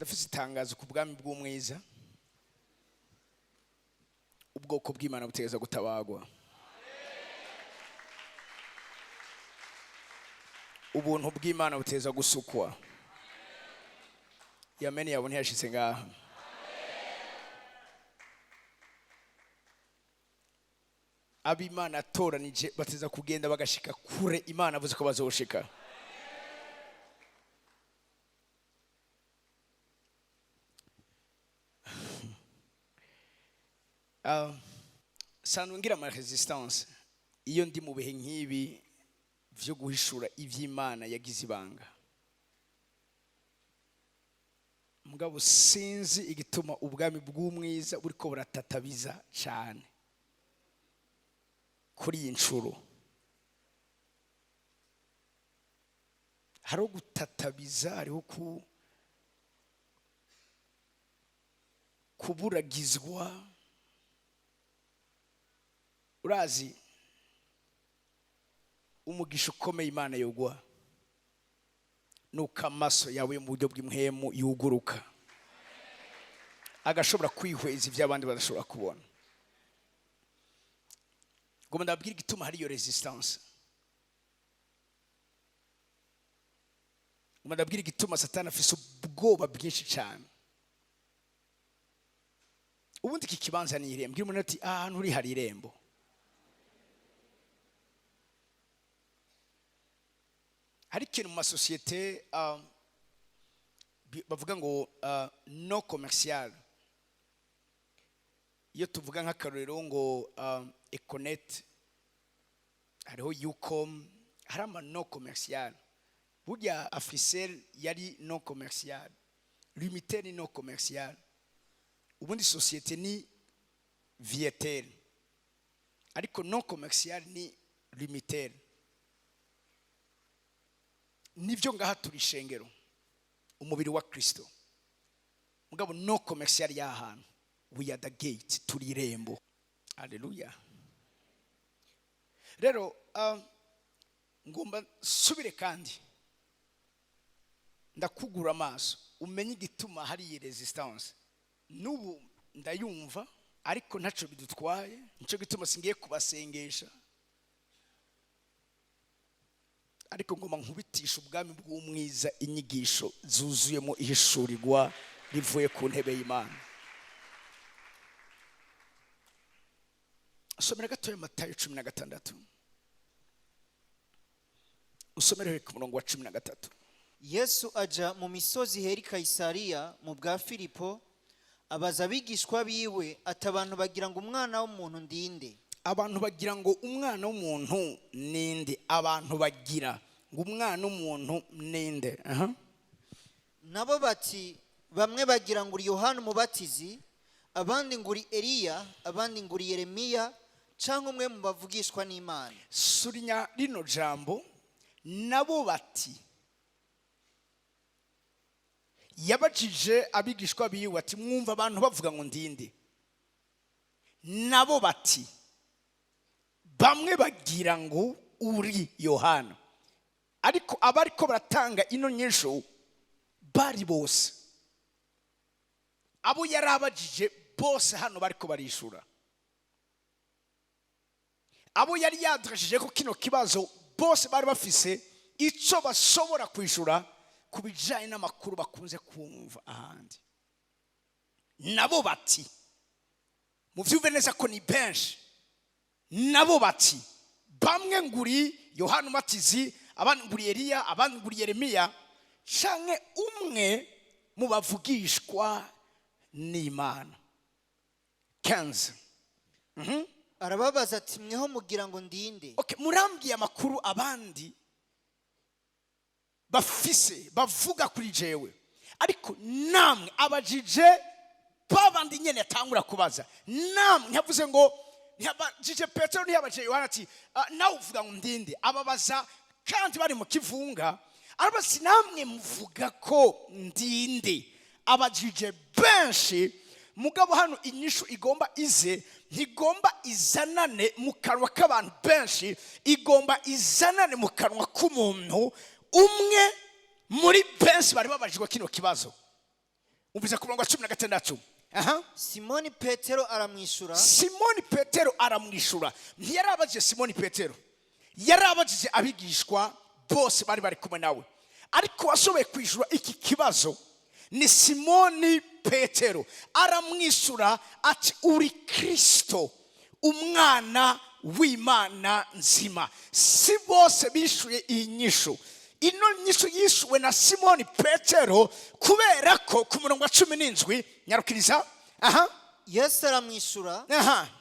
Ndafise itangazo ku bwami bw'umwiza. Ubwoko bw'Imana butegereza gutabagwa. Ubuntu bw'Imana buteza gusukwa. Yameni yabo ntiyashitse ngaha. Ab'Imana atoranije bateza kugenda bagashika kure Imana avuze ko bazoshika. Sanzwe ngira ama resistance iyo ndi mu bihe nk'ibi vyo guhishura ivy'Imana yagize ibanga. Mugabo sinzi igituma ubwami bw'umwiza buriko buratatabiza cane kuri iyi ncuro. Hariho gutatabiza, hariho kuburagizwa. Urazi umugisha ukomeye Imana yoguha nuko amaso yawe mu buryo bw'impwemu yuguruka, agashobora kwihweza ibyo abandi badashobora kubona. Ngo ndabwira igituma hari iyo resistance. Ngo ndabwira igituma Satani afise ubwoba bwinshi cyane. Ubundi iki kibanza ni irembo. Bwira umuntu ati ahantu uri hari irembo. Hari ikintu mu masosiyete bavuga ngo no commercial. Iyo tuvuga nk'akarorero ngo Econet, hariho Ucom, hari ama no commercial. Burya Africell yari no commercial, Lumitel ni no commercial. Ubundi societe ni Viettel, ariko no commercial ni Lumitel. Nibyo ngaha turi ishengero, umubiri wa Kristo. Mugabo no commercial y'ahantu, we are the gate, turi irembo. Haleluya. Rero ngomba nsubire kandi ndakugura amaso umenye igituma hari iyi resistance. N'ubu ndayumva ariko ntaco bidutwaye, nico gituma singiye kubasengesha, ariko ngomba nkubitisha ubwami bw'umwiza inyigisho zuzuyemo ihishurirwa rivuye ku ntebe y'Imana. Somera gatoya Matayo 16, usomere ku murongo wa 13. Yesu aja mu misozi heri Kayisariya mu bwa Filipo, abaza abigishwa biwe ati abantu bagira ngo umwana w'umuntu ndinde? Abantu bagira ngo umwana w'umuntu ninde? Abantu bagira ngo umwana w'umuntu ninde? Nabo bati bamwe bagira ngo uri Yohana umubatizi, abandi ngo uri Eliya, abandi ngo uri Yeremiya, canke umwe mu bavugishwa n'Imana. Surinya rino jambo, nabo bati yabajije abigishwa biwe ati mwumva abantu bavuga ngo ndinde? Nabo bati bamwe bagira ngo uri Yohana. Ariko abariko baratanga ino nyishu bari bose abo yarabajije bose hano bariko barishura, abo yari yadreshije ko kino kibazo bose bari bafise ico bashobora kwishura ku bijanye n'amakuru bakunze kumva ahandi. Nabo bati muvyumve neza ko ni benshi. Nabo bati bamwe nguri Yohana Umubatizi, abandi nguri Eliya, abandi nguri Yeremiya, canke umwe mu bavugishwa n'Imana. 15. Arababaza ati mweho mugira ngo ndinde? Okay, murambwiye amakuru abandi bafise bavuga kuri jewe, ariko namwe abajije babandi nyene atangura kubaza. Namwe ntiyavuze ngo ntiyabajije Petero, ntiyabajije Yohana ati nawe uvuga ngo ndinde? Ababaza kandi bari mu kivunga, arabaza namwe muvuga ko ndinde? Abajije benshi. Mugabo hano inyishu igomba ize, ntigomba izanane mu kanwa k'abantu benshi, igomba izanane mu kanwa k'umuntu umwe muri benshi bari babajijwe kino kibazo. Umvise ku murongo wa 16. Aha. Simoni Petero aramwishura. Simoni Petero aramwishura. Ntiyarabajije Simoni Petero, yarabajije abigishwa bose bari bari kumwe nawe, ariko washoboye kwishura iki kibazo ni Simoni Petero. Aramwishura ati: "Uri Kirisito, umwana w'Imana nzima." Si bose bishuye iyi nyishu. Ino nyishu yishuwe na Simoni Petero, kubera ko ku murongo wa 17, nyarukiriza aha. Yesu aramwishura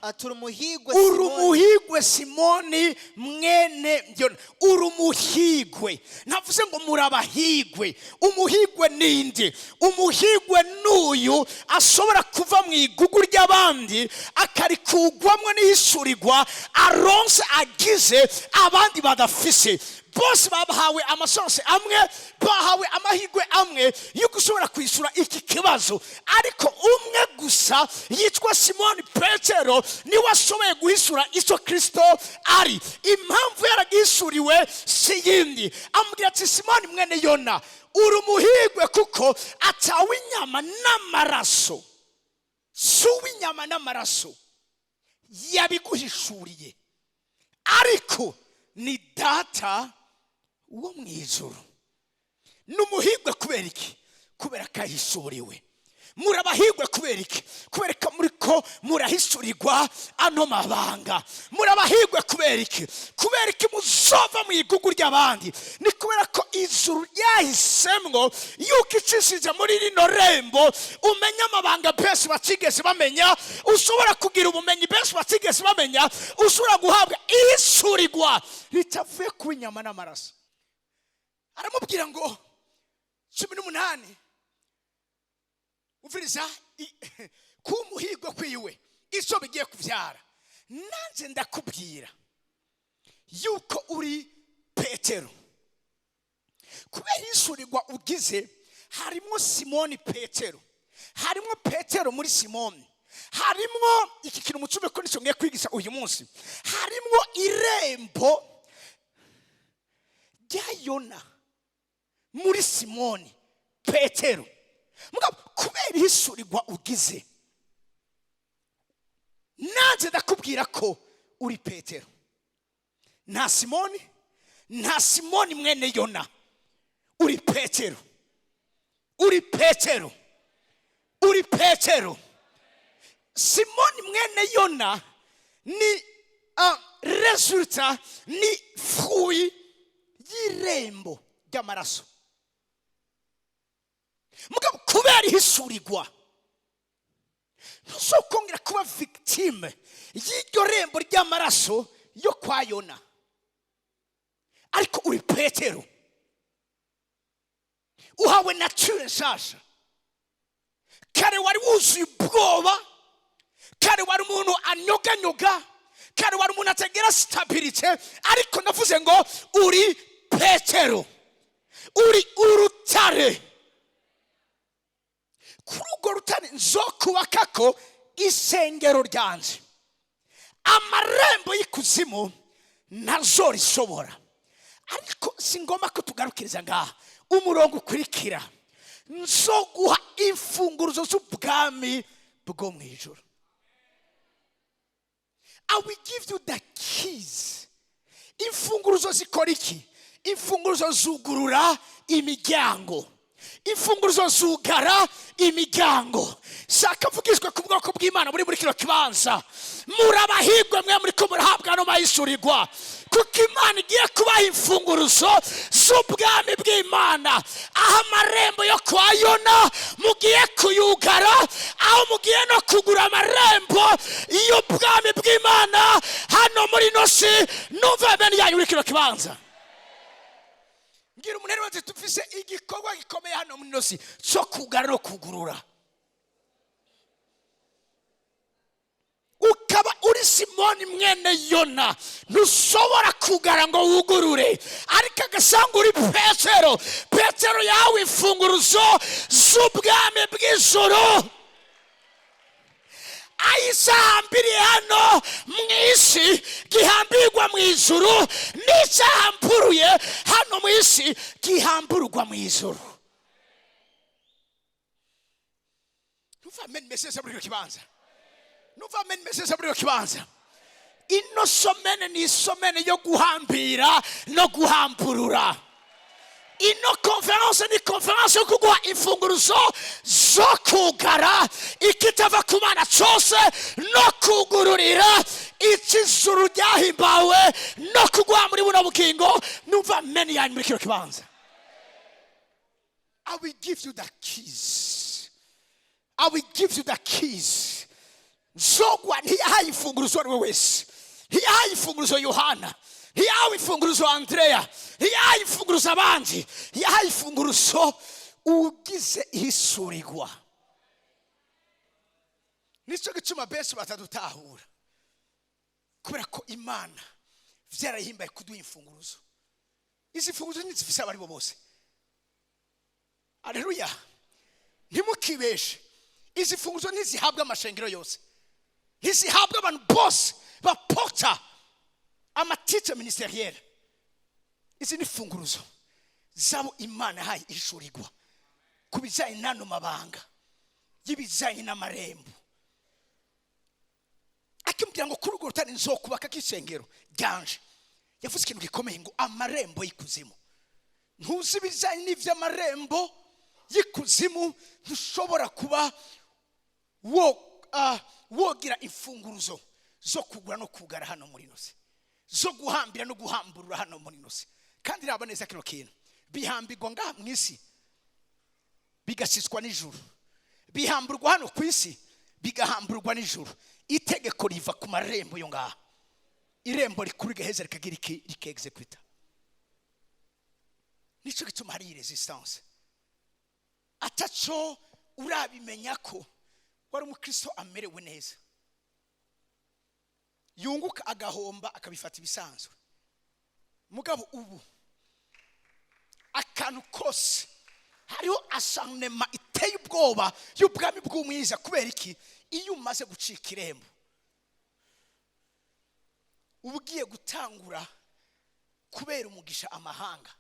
ati: "Uri umuhigwe, Uri Simoni." umuhigwe, Simoni mwene Yona, uri umuhigwe. Ntavuze ngo murabahigwe. Umuhigwe ninde? Umuhigwe n'uyu ashobora kuva mu igugu ry'abandi akarikugwamwo n'ihishurirwa aronse agize abandi badafise. Bose bahawe ama chance amwe, bahawe amahirwe amwe yo gushobora kwishyura iki kibazo, ariko umwe gusa yitwa Simoni Petero niwe ashoboye guhishura icyo Kirisito ari. Impamvu yaragihishuriwe si yindi. Amubwira ati: "Simoni mwene Yona, uri umuhigwe, kuko atawe inyama n'amaraso, si uw'inyama n'amaraso yabiguhishuriye, ariko ni Data wo mu ijuru." Ni umuhigwe kubera iki? Kubera ko ahishuriwe. Murabahigwe kubera iki? Kubera ko muri ko murahishurirwa ano mabanga. Murabahigwe kubera iki? Kubera iki muzova mu igugu ry'abandi? Ni kubera ko ijuru ryahisemwo yuko icishije muri rino rembo umenya amabanga benshi batigeze bamenya, ushobora kugira ubumenyi benshi batigeze bamenya, ushobora guhabwa ihishurirwa ritavuye ku inyama n'amaraso. Aramubwira ngo, 18, umviriza, kuba umuhigwe kwiwe icyo bigiye kubyara: "Nanjye ndakubwira yuko uri Petero." Kubera ishurirwa ugize, harimo Simoni Petero, harimo Petero muri Simoni, harimo iki kintu mucume ko nicyo ngiye kwigisha uyu munsi. Harimo irembo rya Yona muri Simoni Petero. Mugabo kubera ihishurirwa ugize, nanjye ndakubwira ko uri Petero, nta Simoni, nta Simoni mwene Yona. Uri Petero, uri Petero, uri Petero. Simoni mwene Yona ni résultat, ni fruit y'irembo ry'amaraso. Mugabo kubera ihishurirwa, ntuzokongera kuba victime y'iryo rembo ry'amaraso yo kwa Yona, ariko uri Petero, uhawe nature nshasha. Kare wari wuzuye ubwoba, kare wari umuntu anyoganyoga, kare wari umuntu atagira stabilité, ariko ndavuze ngo uri Petero, uri urutare. Kuri urwo rutare nzokubakako isengero ryanje, amarembo y'ikuzimu ntazorishobora. Ariko si ngombwa ko tugarukiriza ngaha. Umurongo ukurikira: "Nzoguha imfunguruzo z'ubwami bwo mu ijuru." I will give you the keys. Imfunguruzo zikora iki? Imfunguruzo zugurura imiryango, imfunguruzo zugara imiryango. Shaka mvugishwe ku bwoko bw'Imana muri kino kibanza. Murabahigwe mwe muri ko murahabwa no mahishurirwa, kuko Imana igiye kubaha imfunguruzo z'ubwami bw'Imana, aho amarembo yo kwa Yona mugiye kuyugara, aho mugiye no kugura amarembo y'ubwami bw'Imana hano muri ino si. Numva bene yanyu muri kino kibanza. Mbwira umuntu wese: tufise igikorwa gikomeye hano muri ino si cyo kugara no kugurura. Ukaba uri Simoni mwene Yona, ntushobora kugara ngo wugurure, ariko agasanga uri Petero. Petero yawe imfunguruzo z'ubwami bw'ijuru, ayisahambiriye hano mu isi gihambirwa mu ijuru, n'icyahamburuye hano mu isi gihamburwa mu ijuru. Numva amen message muri kibanza. Numva amen message muri kibanza. Ino semaine ni semaine yo guhambira no guhamburura. Ino conférence ni conférence yo kuguha imfunguruzo zo kugara ikitava ku Mana cyose no kugururira ikizuru ryahimbawe no kuguha muri buno bugingo. Numva amen yanyu muri kino kibanza. I will give you the keys. I will give you the keys. Nzogwa ntiyahaye imfunguruzo ari we wese. Ntiyahaye imfunguruzo Yohana, ntiyahaye imfunguruzo Andrea, ntiyahaye imfunguruzo abandi, yahaye imfunguruzo ugize ihisurirwa. Nicyo gituma benshi batadutahura, kubera ko Imana vyarahimbaye kuduha imfunguruzo. Izi mfunguruzo ntizifise abaribo bose. Aleluya. Ntimukibeshe, izi mfunguruzo ntizihabwa amashengero yose, ntizihabwa abantu bose bapota ama titre ministériel. Izi ni funguruzo zabo Imana yahaye ishurirwa ku bijyanye n'ano mabanga y'ibijyanye n'amarembo. Akimubwira ngo kuri urwo rutare nzokubaka k'isengero ryanje, yavuze ikintu gikomeye ngo amarembo y'ikuzimu. Ntuzi ibijyanye n'iby'amarembo y'ikuzimu, ntushobora kuba wogira imfunguruzo zo kugura no kugara hano muri ino si, zo guhambira no guhamburura hano muri ino si. Kandi raba neza kino kintu, bihambirwa ngaha mu isi bigashyitswa n'ijuru, bihamburwa hano ku isi bigahamburwa n'ijuru. Itegeko riva ku marembo yo ngaha, irembo rikuru rigaheza rikagira iki? Rikexecuta. Nicyo gituma hari résistance. Ataco urabimenya ko wari umukristo amerewe neza, yunguka agahomba akabifata ibisanzwe. Mugabo ubu akantu kose hariho acharnement iteye ubwoba y'ubwami bw'umwiza. Kubera iki? Iyo umaze gucika irembo, uba ugiye gutangura kubera umugisha amahanga,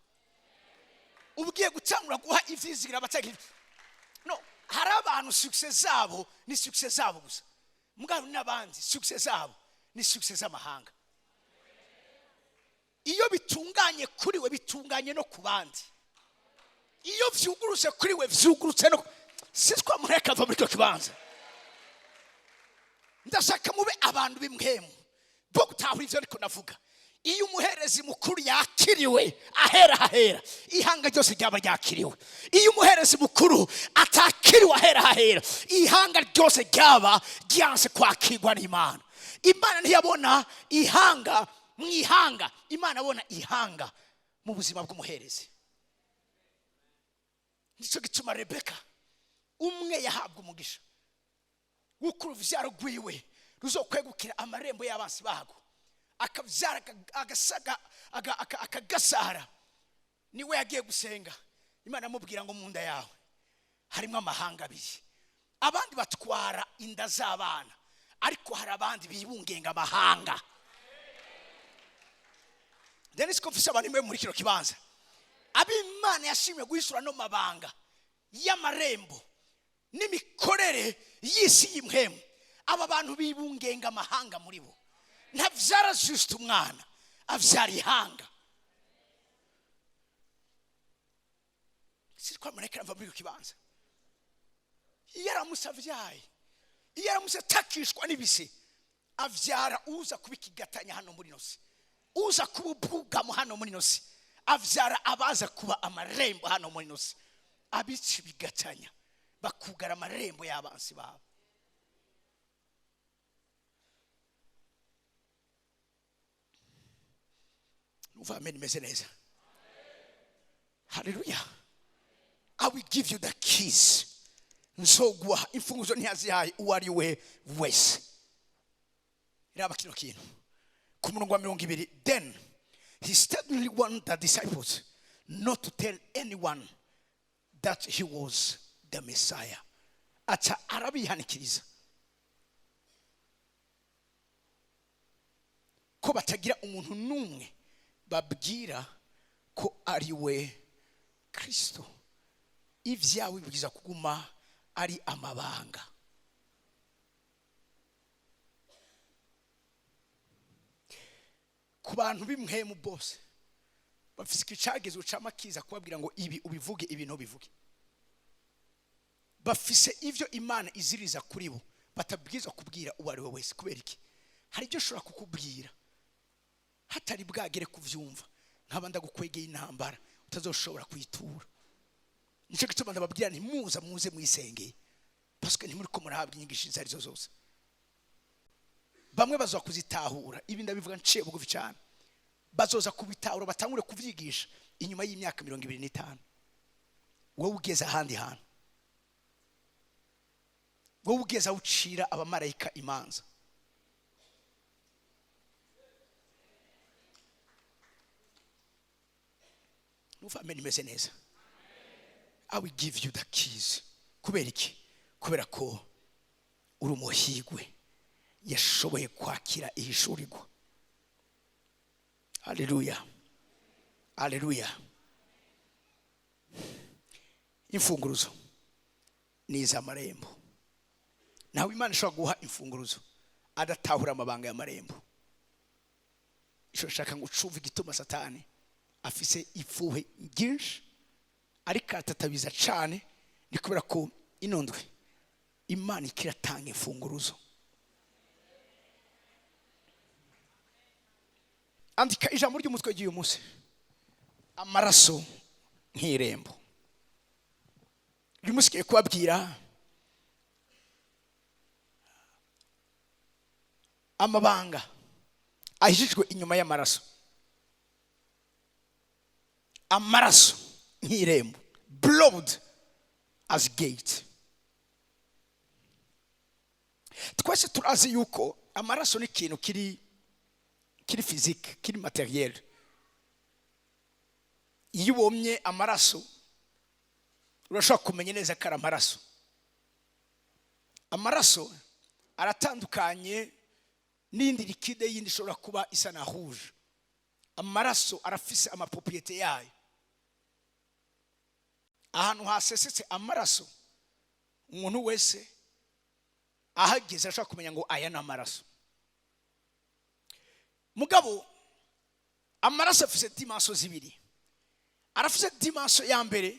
uba ugiye gutangura guha ibyizigira abatagira. No hari abantu succès zabo ni succès zabo gusa, mugabo n'abandi succès zabo ni succès z'amahanga. Iyo bitunganye kuri we, bitunganye no ku bandi. Iyo vyugurutse kuri we, vyugurutse no sitwa mureka ava muri icyo kibanza. Ndashaka mube abantu b'impwemu bo gutahura ivyo ariko navuga. Iyo umuherezi mukuru yakiriwe ahera hahera, ihanga ryose ryaba ryakiriwe. Iyo umuherezi mukuru atakiriwe ahera hahera, ihanga ryose ryaba ryanse kwakirwa n'Imana. Imana ntiyabona ihanga mu ihanga, Imana abona ihanga mu buzima bw'umuherezi. Nicyo gituma Rebeka umwe yahabwa umugisha w'uko uruvyaro rwiwe ruzokwegukira amarembo y'abansi bago, akavyara akagasara. Niwe yagiye gusenga, Imana amubwira ngo mu nda yawe harimo amahanga abiri. Abandi batwara inda z'abana, ariko hari abandi bibungenga amahanga. Denise, ko mfise abantu imwe muri kino kibanza ab'Imana yashimye guhishura no mabanga y'amarembo n'imikorere y'isi y'impwemu. Aba bantu bibungenga amahanga muri bo. Ntavyara juste umwana, avyara ihanga. Sitwa mureka ava muri icyo kibanza. Iyo aramutse avyaye, iyo aramutse atakishwa n'ibise, avyara uza kuba ikigatanya hano muri ino si, uza kuba ubwugamo hano muri ino si, avyara abaza kuba amarembo hano muri ino si. Abica ibigatanya bakugara amarembo y'abansi babo. Numva amen imeze neza. Haleluya. I will give you the keys. Nzoguha imfunguzo ntiyazihaye uwo ari we wese. Raba kino kintu ku murongo wa 20. Then he sternly warned the disciples not to tell anyone that he was the Messiah. Aca arabihanikiriza ko batagira umuntu n'umwe babwira ko ari we Kristo. Ibyawe bibwiza kuguma ari amabanga. Ku bantu b'impwemu bose bafise icagezwe cama kiza kubabwira ngo ibi ubivuge, ibi ntubivuge. Bafise ivyo Imana iziriza kuri bo batabwirizwa kubwira uwo ari we wese. Kubera iki? Hari ibyo ushobora kukubwira hatari bwagere kuvyumva, nkaba ndagukwegeye intambara utazoshobora kuyitura. Nicyo gituma ndababwira nti muza muze mwisengeye, parce que ntimuriko murahabwa inyigisho izo arizo zose. Bamwe bazoza kuzitahura, ibi ndabivuga nciye bugufi cyane, bazoza kubitahura batangure kuvyigisha inyuma y'imyaka 25. Wowe ugeze ahandi hantu, wowe ugeze aho ucira abamarayika imanza. Numva amen imeze neza. I will give you the keys. Kubera iki? Kubera ko uri umuhigwe yashoboye kwakira ihishurirwa. Haleluya, haleluya. Imfunguruzo ni iz'amarembo. Nawe Imana ishobora guha imfunguruzo adatahura amabanga y'amarembo. Ico nshaka ngo ucumve igituma Satani afise ifuhe ryinshi ariko aratatabiza cane, ni kubera ko ino ndwi Imana ikiratanga imfunguruzo. Andika ijambo ry'umutwe ry'uyu munsi: amaraso nk'irembo. Uyu munsi ngiye kubabwira amabanga ahishijwe inyuma y'amaraso. Amaraso nk'irembo, blood as gate. Twese turazi yuko amaraso ni ikintu kiri physique, kiri matériel. Iyo ubonye amaraso urashobora kumenya neza ko ari amaraso. Amaraso aratandukanye n'indi liquide yindi ishobora kuba isa na rouge. Amaraso arafise ama propriétés yayo. Ahantu hasesetse amaraso, umuntu wese ahageze ashobora kumenya ngo aya ni amaraso. Mugabo amaraso afise dimensions zibiri. Arafise dimension ya mbere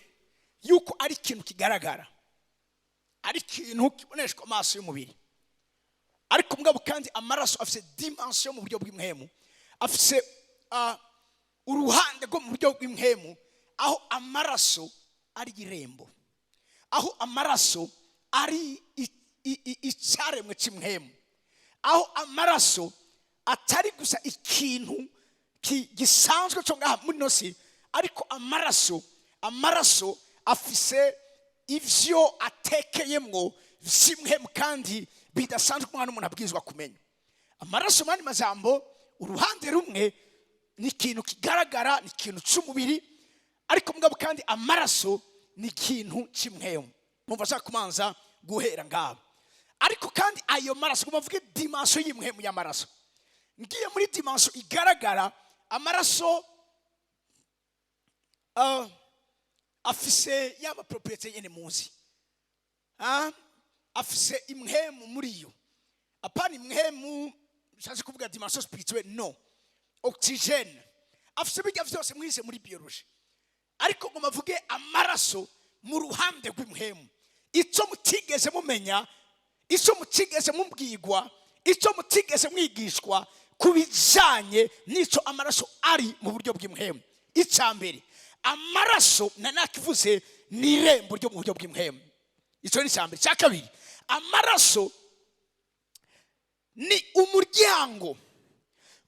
yuko ari ikintu kigaragara, ari ikintu kiboneshwa amaso y'umubiri. Ariko mugabo kandi amaraso afise dimension mu buryo bw'impwemu, afise uruhande rwo mu buryo bw'impwemu, aho amaraso ari irembo, aho amaraso ari icyaremwe cy'impwemu, aho amaraso atari gusa ikintu gisanzwe cyo ngaha muri ino si, ariko amaraso afise ivyo atekeyemwo vy'impwemu kandi bidasanzwe umwana w'umuntu abwirizwa kumenya. Amaraso mu yandi majambo, uruhande rumwe ni ikintu kigaragara, ni ikintu c'umubiri, ariko mugabo kandi amaraso ni ikintu c'imwemu. Mumva ashaka kumanza guhera ngaho. Ariko kandi ayo maraso, ngo bavuge dimension y'imwemu y'amaraso, ngiye muri dimension igaragara, amaraso afise yaba propriété nyene muzi, afise imwemu muri yo. Apana imwemu nshatse kuvuga dimension spirituelle, no oxygène, afise bijya vyose mwize muri biologie. Ariko ngo bavuge amaraso mu ruhande rw'imwemu, ico mutigeze mumenya, ico mutigeze mubwirwa, ico mutigeze mwigishwa ku bijanye n'ico amaraso ari mu buryo bw'imwemu. Ica mbere, amaraso na nakivuze ni irembo ryo mu buryo bw'imwemu. Ico ni icya mbere. Icya kabiri, amaraso ni umuryango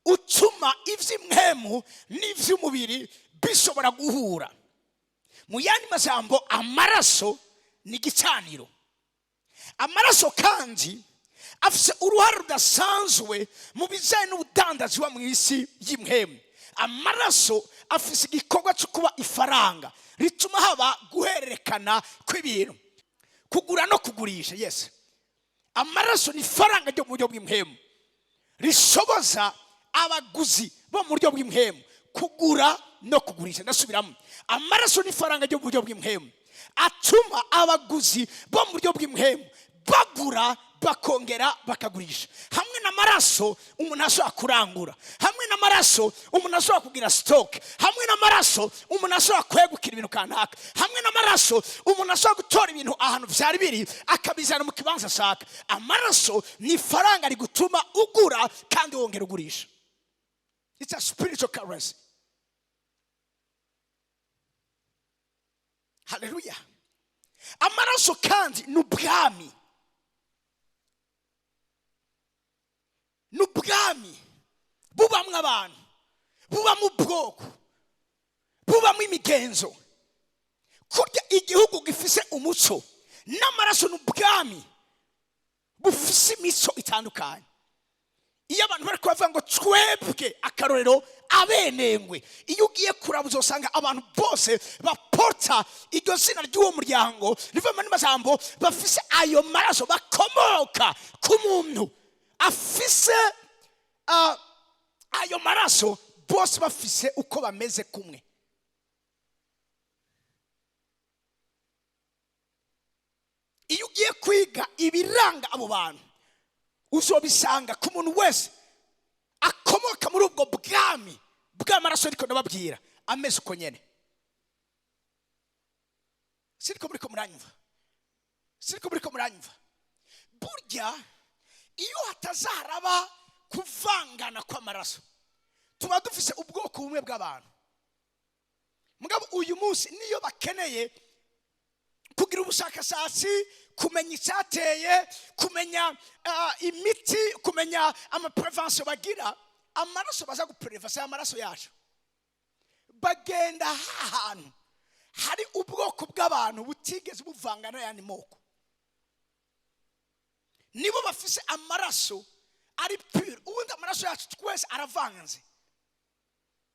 utuma ivy'imwemu n'ivy'umubiri bishobora guhura. Mu yandi majambo, amaraso ni igicaniro. Amaraso kandi afise uruhare rudasanzwe mu bijanye n'ubudandaji buba mw'isi y'imwemu. Amaraso afise igikorwa cyo kuba ifaranga rituma haba guhererekana kw'ibintu, kugura no kugurisha. Yes, amaraso ni ifaranga ryo mu buryo bw'imwemu rishoboza abaguzi bo mu buryo bw'imwemu kugura no kugurisha. Ndasubiramo, amaraso ni ifaranga ryo mu buryo bw'imwemu atuma abaguzi bo mu buryo bw'imwemu Bagura, bakongera bakagurisha. Hamwe n'amaraso umuntu ashobora kurangura, hamwe n'amaraso umuntu ashobora kugira stock, hamwe n'amaraso umuntu ashobora kwegukira ibintu kanaka, hamwe n'amaraso umuntu ashobora gutora ibintu ahantu byari biri akabizana mu kibanza ashaka. Amaraso ni ifaranga rigutuma ugura kandi wongera ugurisha. It's a spiritual currency. Haleluya! Amaraso kandi ni ubwami, ni ubwami bubamwo abantu, bubamo ubwoko, bubamo imigenzo. Kurya igihugu gifise umuco n'amaraso, ni ubwami bufise imico itandukanye. Iyo abantu bari kubavuga ngo twebwe, akarorero abenengwe, iyo ugiye kuraba uzasanga abantu bose baporta iryo zina ry'uwo muryango riva mu majambo, bafise ayo maraso, bakomoka ku muntu afise ayo maraso, bose bafise uko bameze kumwe. Iyo ugiye kwiga ibiranga abo bantu, uzobisanga ku muntu wese akomoka muri ubwo bwami bw'amaraso. Ariko ndababwira, ameze uko nyene. Siriko muriko muranyumva? Siriko muriko muranyumva? Burya iyo hatazaharaba kuvangana kw'amaraso, tuba dufise ubwoko bumwe bw'abantu. Mugabo uyu munsi niyo bakeneye kugira ubushakashatsi, kumenya icyateye, kumenya imiti, kumenya ama prévention bagira, amaraso baza gupreva si amaraso yacu. Bagenda ahantu hari ubwoko bw'abantu butigeze buvanga n'ayandi moko, nibo bafise amaraso ari pure. Ubundi amaraso yacu twese aravanze.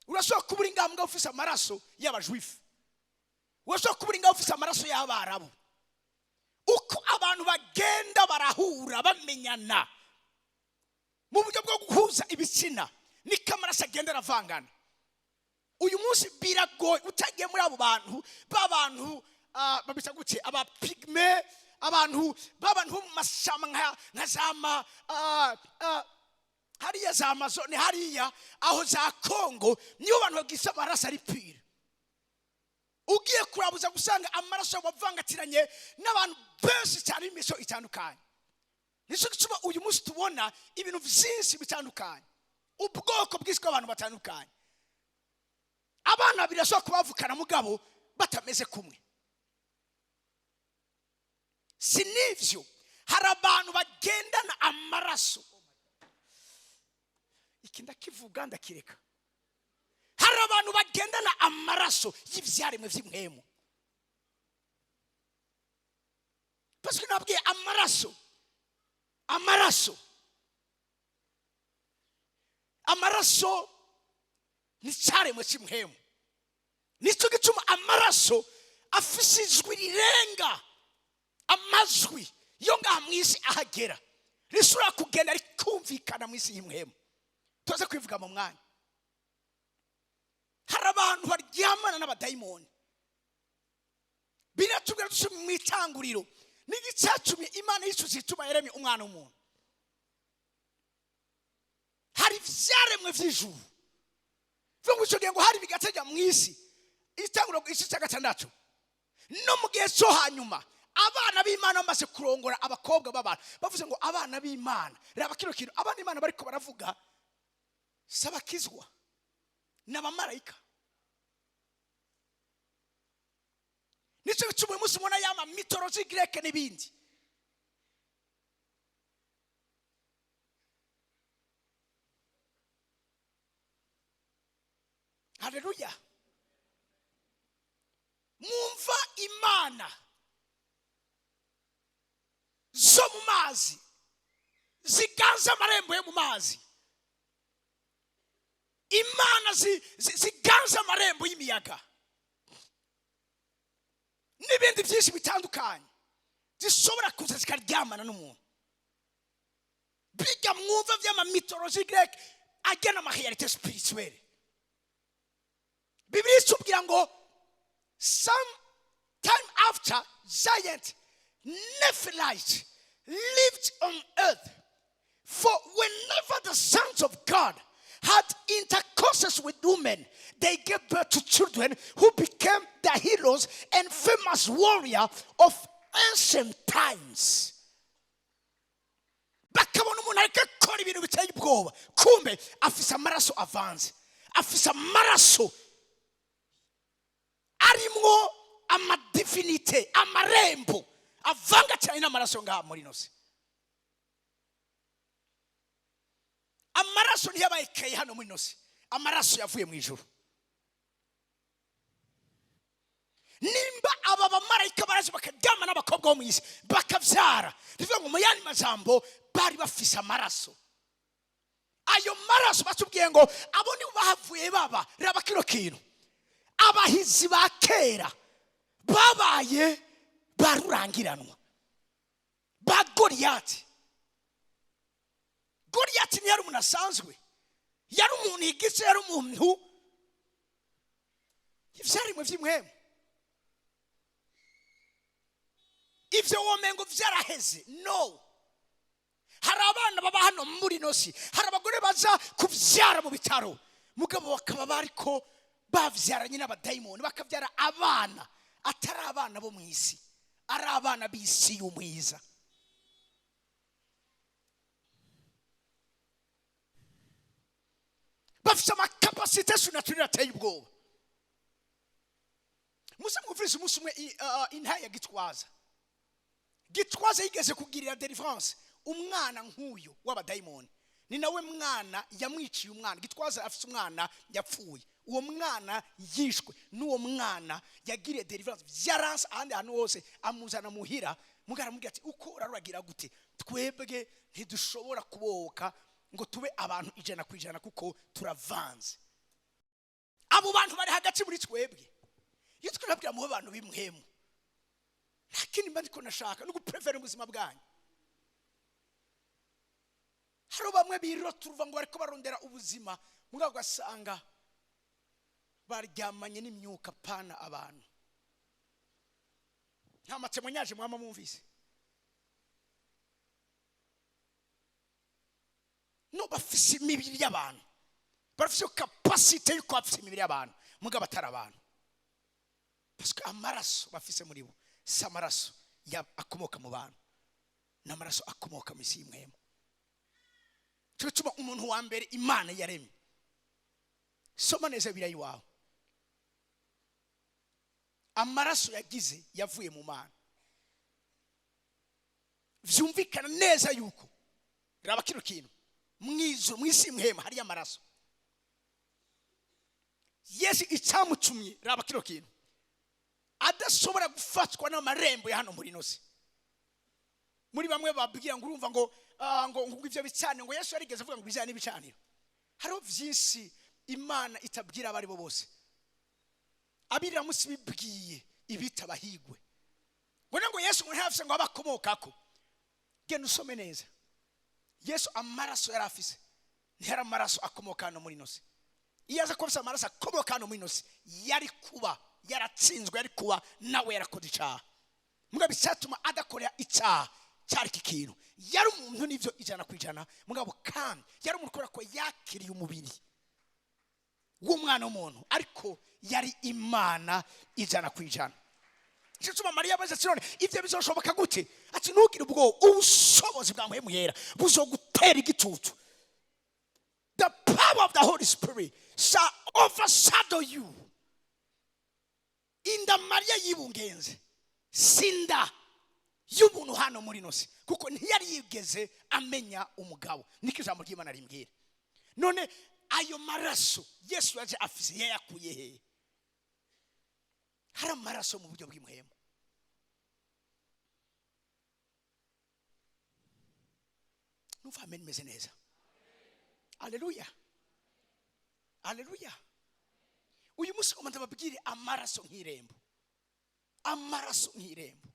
Urashobora kuba uri ngambwa ufise amaraso y'abajuifu, urashobora kuba uri ngaho ufise amaraso y'abarabu. Uko abantu bagenda barahura, bamenyana mu buryo bwo guhuza ibitsina, niko amaraso agenda aravangana. Uyu munsi biragoye utagiye muri abo bantu b'abantu, babita gute, aba pygmées, abantu b'abantu bo mu mashyamba nka za hariya za Amazone, hariya aho za Kongo, niyo bantu bagise amaraso ari pure. Ugiye kurabuza gusanga amaraso wavangatiranye n'abantu benshi cyane b'imico itandukanye. Nicyo gituma uyu munsi tubona ibintu byinshi bitandukanye, ubwoko bwinshi bw'abantu batandukanye. Abana babiri bashobora kuba bavukana mugabo batameze kumwe. Si n'ibyo, hari abantu bagendana amaraso. Iki ndakivuga ndakireka. Hari abantu bagendana amaraso y'ibyaremwe by'impwemu, parce que nabwiye amaraso, amaraso, amaraso ni icyaremwe cy'impwemu. Nicyo gituma amaraso afise ijwi rirenga amajwi yo ngaha mu isi ahagera, rishobora kugenda rikumvikana mu isi y'impwemu. Tuze kwivuga mu mwanya. Hari abantu baryamana n'abadayimoni. Biratubwira duce mu Itanguriro n'igicacumye Imana yicuza ituma yaremye umwana w'umuntu. Hari ivyaremwe vy'ijuru. Vuga ngo icyo gihe ngo hari bigatejya mu isi. Itanguriro igice cya 6. No mu gihe cyo hanyuma abana b'Imana bamaze kurongora abakobwa b'abantu, bavuze ngo abana b'Imana, raba kino kintu, abana b'Imana bariko baravuga sabakizwa n'abamarayika. Nicyo gituma uyu munsi ubona yama mythologie grecque n'ibindi. Haleluya! Mwumva imana zo mu mazi ziganza amarembo yo mu mazi, imana ziganza amarembo y'imiyaga n'ibindi byinshi bitandukanye, zishobora kuza zikaryamana n'umuntu. Biga mwumva by'ama mythologie grecque agena ama réalité spirituelle. Bibiliya itubwira ngo some time after giant Nephilite. lived on earth. For whenever the sons of God had intercourses with women, they gave birth to children who became the heroes and famous warrior of ancient times. Bakabona umuntu ariko akora ibintu biteye ubwoba, kumbe afise amaraso avanze, afise amaraso arimwo ama divinité, amarembo avanga cyane n'amaraso ngaha muri ino si. Amaraso ntiyabaye keye hano muri ino si, amaraso yavuye mu ijuru. Nimba aba bamarayika baraje bakaryama n'abakobwa bo mu isi bakabyara, bivuga ngo mu yandi majambo bari bafise amaraso. Ayo maraso batubwiye ngo abo nibo bahavuye baba, raba kino kintu, abahizi ba kera babaye barurangiranwa ba Goriyati. Goriyati ntiyari umuntu asanzwe, yari umuntu yigize, yari umuntu ivyaremwe vy'impwemu. Ivyo womengo vyaraheze, no. Hari abana baba hano muri ino si, hari abagore baza kuvyara mu bitaro, mugabo bakaba bariko bavyaranye n'abadayimoni, bakavyara abana atari abana bo mu isi, ari abana b'isi y'umwiza. Bafite ama capacité surnaturelle ateye ubwoba. Muze mwumvirize umunsi umwe intaya ya Gitwaza. Gitwaza yigeze kugirira deliverance umwana nk'uyu w'abadayimoni, ni nawe mwana yamwiciye umwana. Gitwaza afite umwana yapfuye, uwo mwana yishwe n'uwo mwana yagiriye deliverance byaranse ahandi hantu hose, amuzana muhira. Mugara aramubwira ati uko uraruragira gute, twebwe ntidushobora kubohoka ngo tube abantu 100% kuko turavanze. Abo bantu bari hagati muri twebwe. Iyo twababwira mu bantu b'imwemu, nta kindi mba ndiko nashaka no guprefera ubuzima bwanyu. Hari bamwe birota uruva ngo bariko barondera ubuzima, mugabo ugasanga baryamanye n'imyuka pana abantu. Nta matemo nyaje mwama mwumvise. No bafise imibiri y'abantu, bafise capacité yo kwafisa imibiri y'abantu, mugabo atari abantu. Parce que amaraso bafise muri bo si amaraso akomoka mu bantu, ni amaraso akomoka mu isi y'imwemu. Cyo gituma umuntu wa mbere Imana yaremye, soma neza Bibiliya iwawe, amaraso yagize yavuye mu Mana. Vyumvikana neza yuko raba kino kintu, mw'ijuru mw'isi y'imwemu hariyo amaraso. Yesu icyamutumye, raba kino kintu, adashobora gufatwa n'amarembo ya hano muri ino si. Muri bamwe babwira ngo urumva ngo, ngo ivyo bicaniro, ngo Yesu yarigeze avuga ngo ibijanye n'ibicaniro. Hariho vyinshi Imana itabwira abari bo bose. Abiramusi bibwiye ibitabahigwe. Ngo ngo Yesu ngo ntafise ngo abakomokako. Genda usome neza. Yesu amaraso yari afise ntiyari amaraso akomoka hano muri ino si. Iyo aza kuba afise amaraso akomoka hano muri ino si, yari kuba yaratsinzwe, yari kuba nawe yarakoze icaha. Mugabo icyatuma adakorera icaha cyari iki kintu, yari umuntu n'ivyo 100%, mugabo kandi yari umuntu kubera ko yakiriye umubiri w'umwana w'umuntu, ariko yari Imana 100%. Icyo gituma Mariya abaza ati none ivyo bizoshoboka gute? Ati ntugire ubwoba, ubushobozi bwa Mpwemu Yera buzogutera igitutu. The power of the Holy Spirit shall overshadow you. Inda Mariya yibungenze sinda y'ubuntu hano muri ino si, kuko ntiyari yigeze amenya umugabo. Niko ijambo ry'Imana rimbwira. None ayo maraso Yesu yaje afise yayakuye hehe? Hari amaraso mu buryo bw'impwemu. Numva amen meze neza. Haleluya, haleluya. Uyu munsi ngomba ndababwire amaraso nk'irembo, amaraso nk'irembo.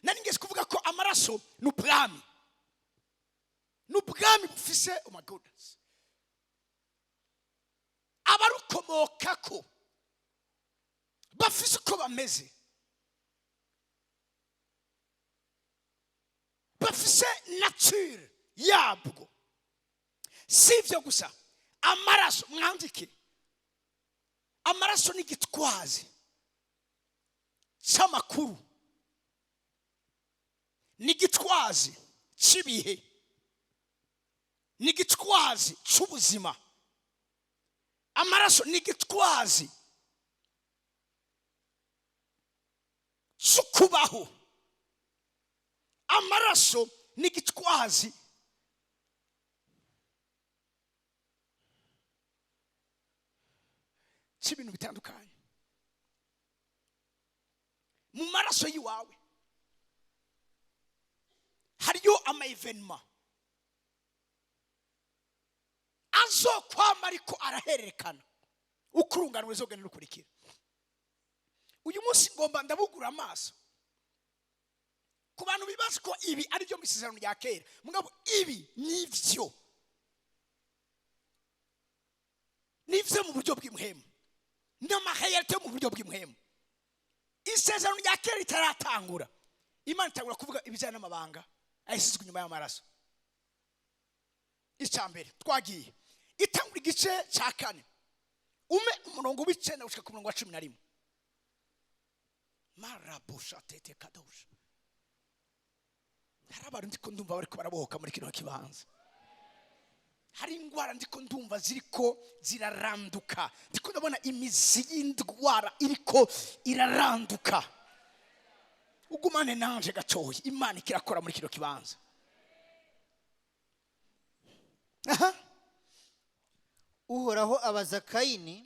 Nari ngeze kuvuga ko amaraso ni ubwami, ni ubwami bufise, oh my goodness, abarukomokako bafise uko bameze. Bafise nature yabwo. Si ibyo gusa, amaraso, mwandike, amaraso ni igitwazi cy'amakuru, ni igitwazi cy'ibihe, ni igitwazi cy'ubuzima. Amaraso ni igitwazi cy'ukubaho. Amaraso ni igitwazi cy'ibintu bitandukanye. Mu maraso y'iwawe hariyo ama événements azokwama ariko arahererekana uko urungano ruzogenda rukurikira. Uyu munsi ngomba ndabugura amaso ku bantu bibaza ko ibi ari byo mu Isezerano rya Kera. Mugabo ibi nivyo, nivyo mu buryo bw'impwemu, n'ama réalités mu buryo bw'impwemu. Isezerano rya Kera ritaratangura, Imana itangura kuvuga ibijyanye n'amabanga ayisizwe inyuma y'amaraso. Icya mbere twagiye itangura igice cya 4, ume umurongo w'9 gushika ku murongo wa 11. Marabusha tete kadosha. Hari abantu ndiko ndumva bariko barabohoka muri kino kibanza. Hari indwara ndiko ndumva ziriko ziraranduka. Ndiko ndabona imizi y'indwara iriko iraranduka. Ugumane nanje gatoyi, Imana ikirakora muri kino kibanza. Aha. Uhoraho abaza Kayini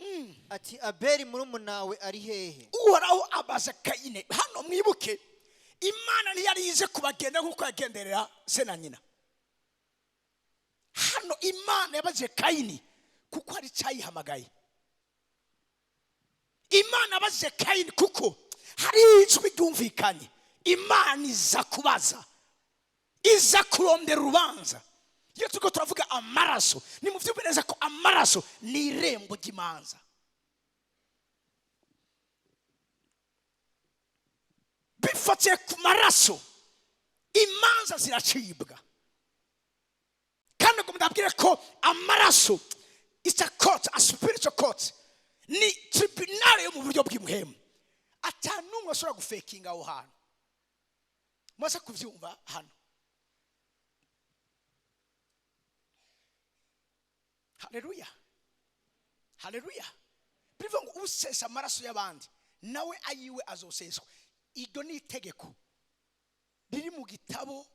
ati: "Abeli murumunawe ari hehe?" Uhoraho abaza Kayine. Hano mwibuke, Imana ntiyari ize kubagenda nk'uko yagenderera se na nyina. Hano Imana yabaze Kayini kuko hari icyayihamagaye. Imana yabaze Kayini kuko hari ijwi ryumvikanye. Imana iza kubaza, iza kurondera urubanza. Iyo turiko turavuga amaraso, ni mu byumve neza ko amaraso ni irembo ry'imanza. Bifatiye ku maraso, imanza ziracibwa. Kandi ngo ndabwire ko amaraso, it's a court, a spiritual court, ni tribunal yo mu buryo bw'impwemu. Ata n'umwe ashobora gufekinga aho hantu. Muze kubyumva hano. Haleluya, haleluya. Bivuga ngo usesa amaraso y'abandi nawe ayiwe azoseswa. Iryo ni itegeko riri mu gitabo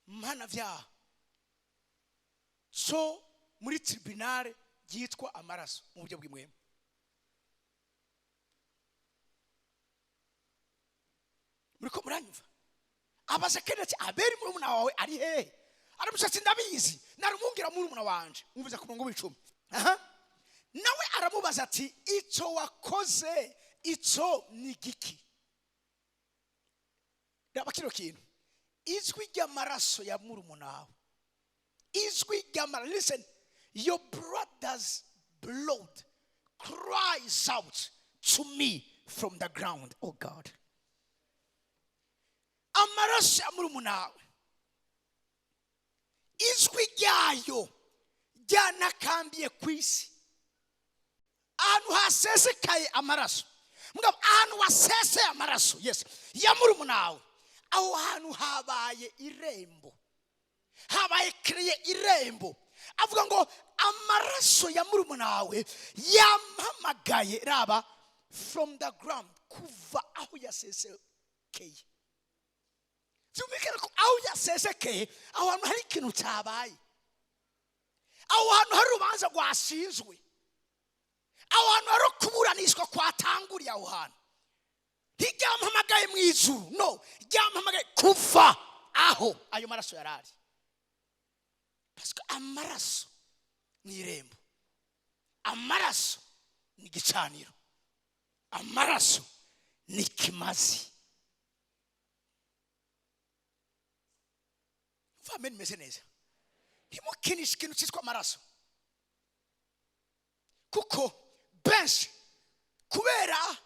mpanabyaha so muri tribunal ryitwa amaraso mu buryo bw'impwemu. Muriko muranyumva? Abaza Kayini ati: "Abeli murumuna wawe ari hehe?" Aramusa ati: "Ndabizi, narumwungira murumuna wanje." Umviza ku murongo w'10. Aha, nawe aramubaza ati: "Ico wakoze ico ni giki?" Raba kino kintu, ijwi ry'amaraso ya murumuna wawe, ijwi ry'amaraso. Listen, your brother's blood cries out to me from the ground. Oh God, amaraso ya murumuna wawe, ijwi ryayo ryanakambiye ku isi. Ahantu hasesekaye amaraso, mugabo ahantu waseseye amaraso, yes, ya murumuna wawe, aho hantu habaye irembo, habaye kiriye irembo. Avuga ngo amaraso ya murumuna wawe yampamagaye, raba, from the ground, kuva aho yasesekeye. Byumvikane ko aho yasesekeye, aho hantu hari ikintu cyabaye, aho hantu hari urubanza rwashinzwe, aho hantu hari kuburanishwa kwatanguriye. Aho hantu ntiryampamagaye mu ijuru, no ryampamagaye kuva aho ayo maraso yari ari. Parce que amaraso ni irembo, amaraso ni igicaniro, amaraso ni ikimazi. Mva meze neza, ntimukinishe ikintu cyitwa amaraso, kuko benshi kubera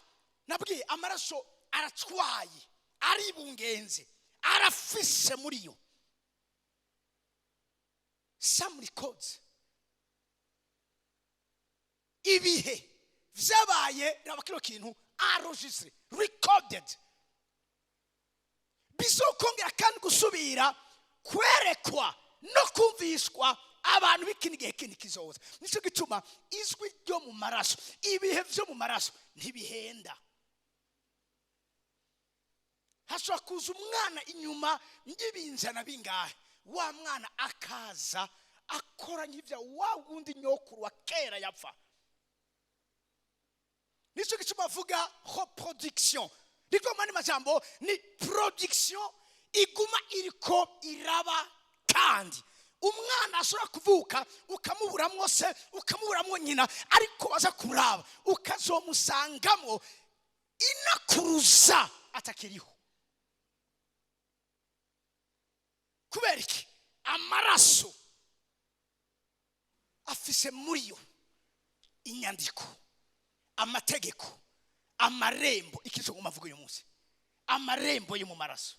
nabwiye amaraso aratwaye, aribungenze, arafise muri yo. Some records, ibihe vyabaye, raba kino kintu, enregistré, recorded, bizokongera kandi gusubira kwerekwa no kumvishwa abantu b'ikindi gihe kindi kizoza. Nicyo gituma ijwi ryo mu maraso, ibihe vyo mu maraso ntibihenda. Hashobora kuza umwana inyuma y'ibinjana bingahe, wa mwana akaza akora nk'ibya wa wundi nyokuru wa kera yapfa. Nicyo gituma avuga reproduction. Niko mu yandi majambo ni production iguma iriko iraba, kandi umwana ashobora kuvuka ukamuburamwo se, ukamuburamwo nyina, ariko waza kuraba ukazomusangamo inakuruza atakiriho. Kubera iki? Amaraso afise muri yo inyandiko, amategeko, amarembo. Ikico ngomba mvuga uyu munsi, amarembo yo mu maraso,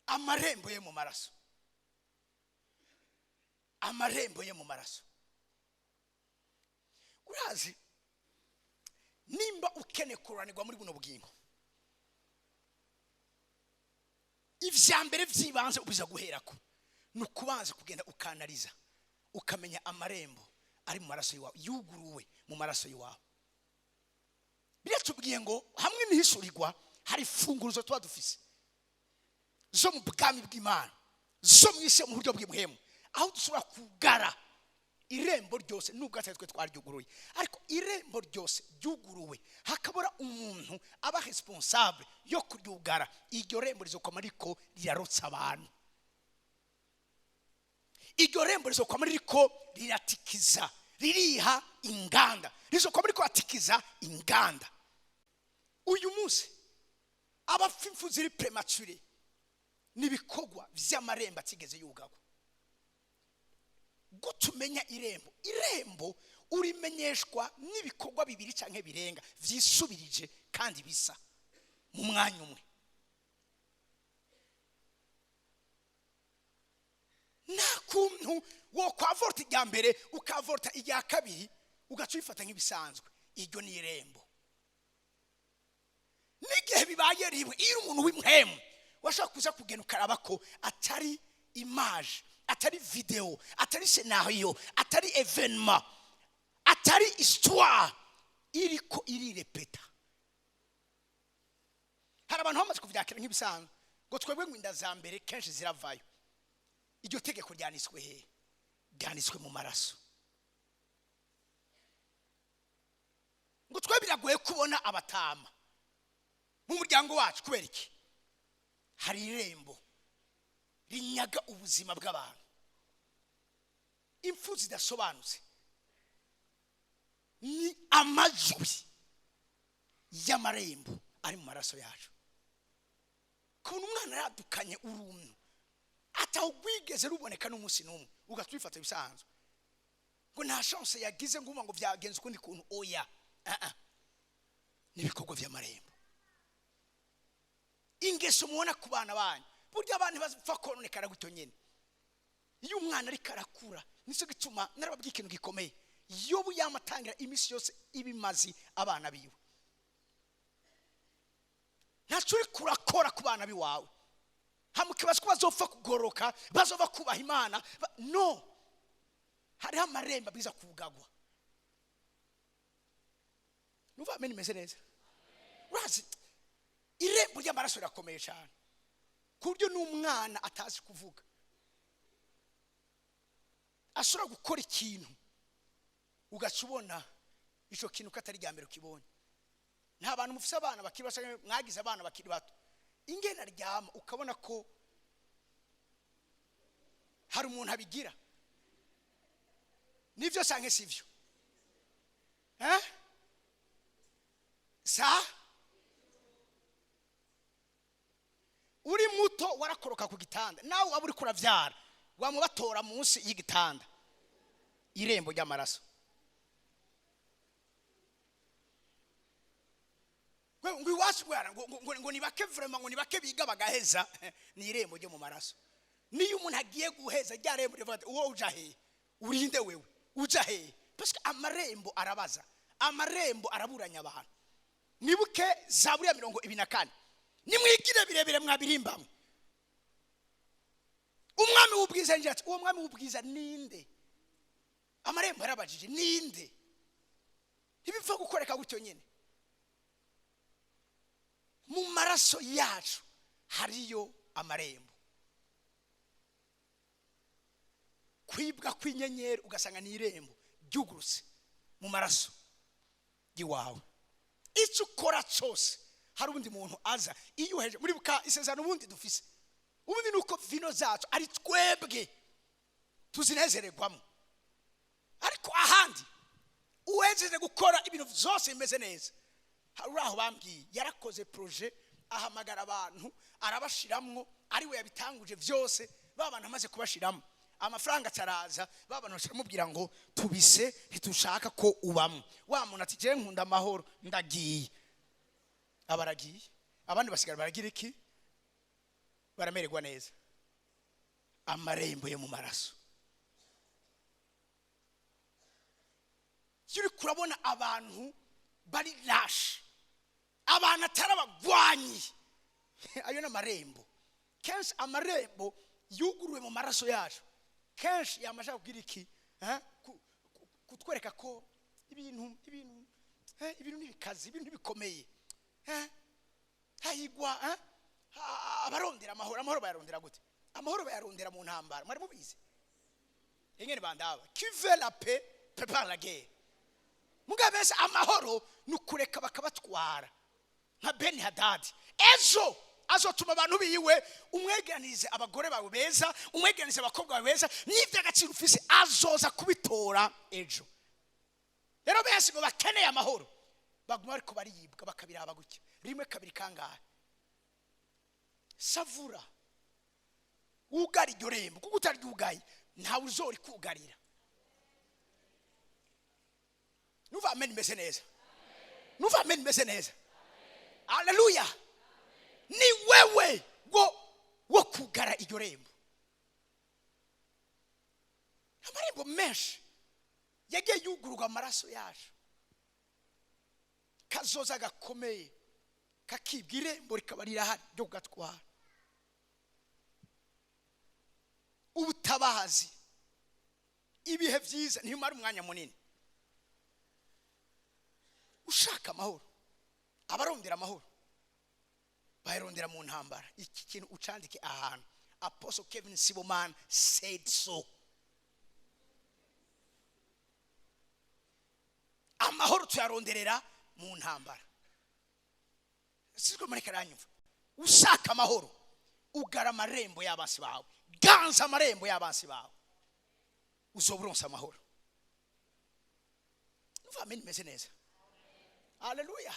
amarembo yo mu maraso, amarembo yo mu maraso. Urazi nimba ukeneye kuranirwa muri buno bugingo, ivya mbere vyibanze ubiza guherako ni ukubanza kugenda ukanariza, ukamenya amarembo ari mu maraso y'iwawe, yuguruwe mu maraso y'iwawe. Biratubwiye ngo hamwe n'ihishurirwa hari imfunguruzo tuba dufise zo mu bwami bw'Imana, zo mu isi mu buryo bw'imuhemu, aho dushobora kugara irembo ryose nubwo atari twe twaryuguruye, ariko irembo ryose ryuguruwe hakabura umuntu aba responsable yo kuryugara, iryo rembo rizokoma ariko rirarotsa abantu, iryo rembo rizokoma ririko riratikiza, ririha inganda, rizokoma ririko ratikiza inganda. Uyu munsi abapfa impfu ziri premature n'ibikorwa vy'amarembo atigeze yugagwa. Gutumenya irembo, irembo urimenyeshwa n'ibikorwa bibiri canke birenga vyisubirije kandi bisa mu mwanya umwe. Nta kuntu wo kwavorta irya mbere ukavorta irya kabiri ugaca ubifata nk'ibisanzwe. Iryo ni irembo. N'igihe bibaye rimwe, iyo umuntu w'impwemu washaka kuza kugenda ukaraba ko atari image, atari video, atari scenario, atari evenement, atari histoire iriko irirepeta. Hari abantu bamaze kuvyakira nk'ibisanzwe ngo twebwe ngo inda za mbere kenshi ziravayo. Iryo tegeko ryanditswe he? Ryanditswe mu maraso. Ngo twe biragoye kubona abatama mu muryango wacu. Kubera iki? Hari irembo rinyaga ubuzima bw'abantu, impfu zidasobanutse ni amajwi y'amarembo ari mu maraso yacu. Kubona umwana yaradukanye uruntu atawigeze ruboneka n'umunsi n'umwe, ugatwifata bisanzwe ngo nta chance yagize, ngo ngo byagenze ukundi kuntu. Oya, ni ibikorwa by'amarembo. Ingeso mubona ku bana banyu, burya abantu bapfa kononekara gutyo nyene. Iyo umwana ariko arakura, nicyo gituma narababwiye ikintu gikomeye. Yobu yamatangira iminsi yose ibimazi abana biwe. Ntaco uriko urakora ku bana biwawe, hamukibaza ko bazopfa kugoroka, bazova kubaha Imana. No, hariho amarembo abwiza kugagwa. Numva amene imeze neza. Urazi irembo ry'amaraso rirakomeye cyane, ku buryo n'umwana atazi kuvuga ashobora gukora ikintu ugaca ubona ico kintu ko atari irya mbere ukibonye. Nta bantu mufise abana bakiri bato, mwagize abana bakiri bato, ingene aryama ukabona ko hari umuntu abigira. Nivyo canke sivyo? Sa uri muto warakoroka ku gitanda, nawe waba uriko uravyara wamubatora munsi y'igitanda. Irembo ry'amaraso. Ngo iwacu bwana, ngo ni bake vraiment, ngo ni bake biga bagaheza. Ni irembo ryo mu maraso. Niyo umuntu agiye guheza, rya rembo rivuga ati: "Uwo uja hehe? Urinde wewe, uja hehe?" Parce que amarembo arabaza, amarembo araburanya abantu. Nibuke Zaburi ya 24: "Nimwigire birebire mwabirimbamwe, umwami w'ubwiza yinjira." Ati: "Uwo mwami w'ubwiza ninde?" Amarembo yarabajije: "Ninde?" Ntibipfa gukoreka gutyo nyine. Mu maraso yacu hariyo amarembo. Kwibwa kw'inyenyeri, ugasanga ni irembo ryugurutse mu maraso y'iwawe. Icyo ukora cyose, hari undi muntu aza iyo uheje muri buka isezerano. Ubundi dufise, ubundi ni uko vino zacu ari twebwe tuzinezererwamo. Ariko ahandi uwejeje gukora ibintu byose bimeze neza, hari uri aho bambwiye yarakoze projet, ahamagara abantu, arabashiramwo, ari we yabitanguje byose. Ba bantu amaze kubashiramo, amafaranga ataraza, ba bantu baramubwira ngo: "Tubise, ntitushaka ko ubamo." Wa muntu ati: "Jewe nkunda amahoro, ndagiye." Aba aragiye, abandi basigara baragira iki? Baramererwa neza. Amarembo yo mu maraso. Iyo uri kurabona abantu bari lashe, abantu atari abagwanyi, ayo ni amarembo. Kenshi amarembo yuguruwe mu maraso yacu, kenshi yamaze kubwira iki? Eh? Kutwereka ko ibintu n'ibikazi, ibintu bikomeye. Eh? Hahigwa, eh? Abarondera amahoro. Amahoro bayarondera gute? Amahoro bayarondera mu ntambara. Mwari mubizi ingene bandaba: "Qui veut la paix prépare la guerre." Mugabo benshi amahoro ni ukureka bakabatwara nka Beni Hadadi. Ejo azotuma abantu biwe, umwegeranize abagore bawe beza, umwegeranize abakobwa bawe beza n'iby'agaciro ufise, azoza kubitora ejo. Rero benshi ngo bakeneye amahoro, baguma bariko bariyibwa, bakabiraba gutya rimwe, kabiri, kangahe. Savura, wugara iryo rembo, kuko utaryugaye ntawe uzorikugarira. Nuva amen imeze neza, nuva amen imeze neza. Aleluya! Ni wewe wo kugara iryo rembo. Amarembo menshi yagiye yugururwa amaraso yacu, kazoza gakomeye kakibwa, irembo rikaba rirahari ryo kugatwara. Ubutabazi, ibihe byiza ntibimara umwanya munini. Ushaka amahoro, abarondera amahoro bayarondera mu ntambara. Iki kintu ucandike ahantu: Apostle Kevin Sibomana said so. Amahoro tuyaronderera mu ntambara. Siko mureka aranyumva? Ushaka amahoro, ugara amarembo y'abansi bawe, ganza amarembo y'abansi bawe, uzoba uronse amahoro. Numva amen imeze neza. Haleluya!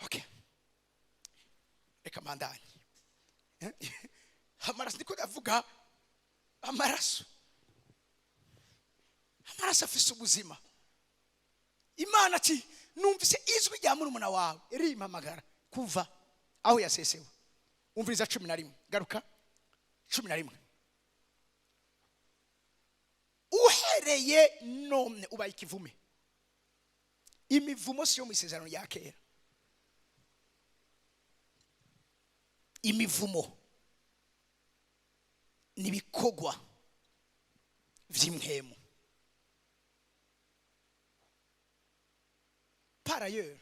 Okay, reka mandanye. Amaraso, ndiko ndavuga amaraso. Amaraso afise ubuzima. Imana ati: "Numvise ijwi rya murumuna wawe rimpamagara kuva aho yasesewe." Umviriza 11, garuka 11: "Uhereye none ubaye ikivume." Imivumo si yo mu isezerano rya kera. Imivumo ni ibikorwa vy'impwemu. Par ailleurs,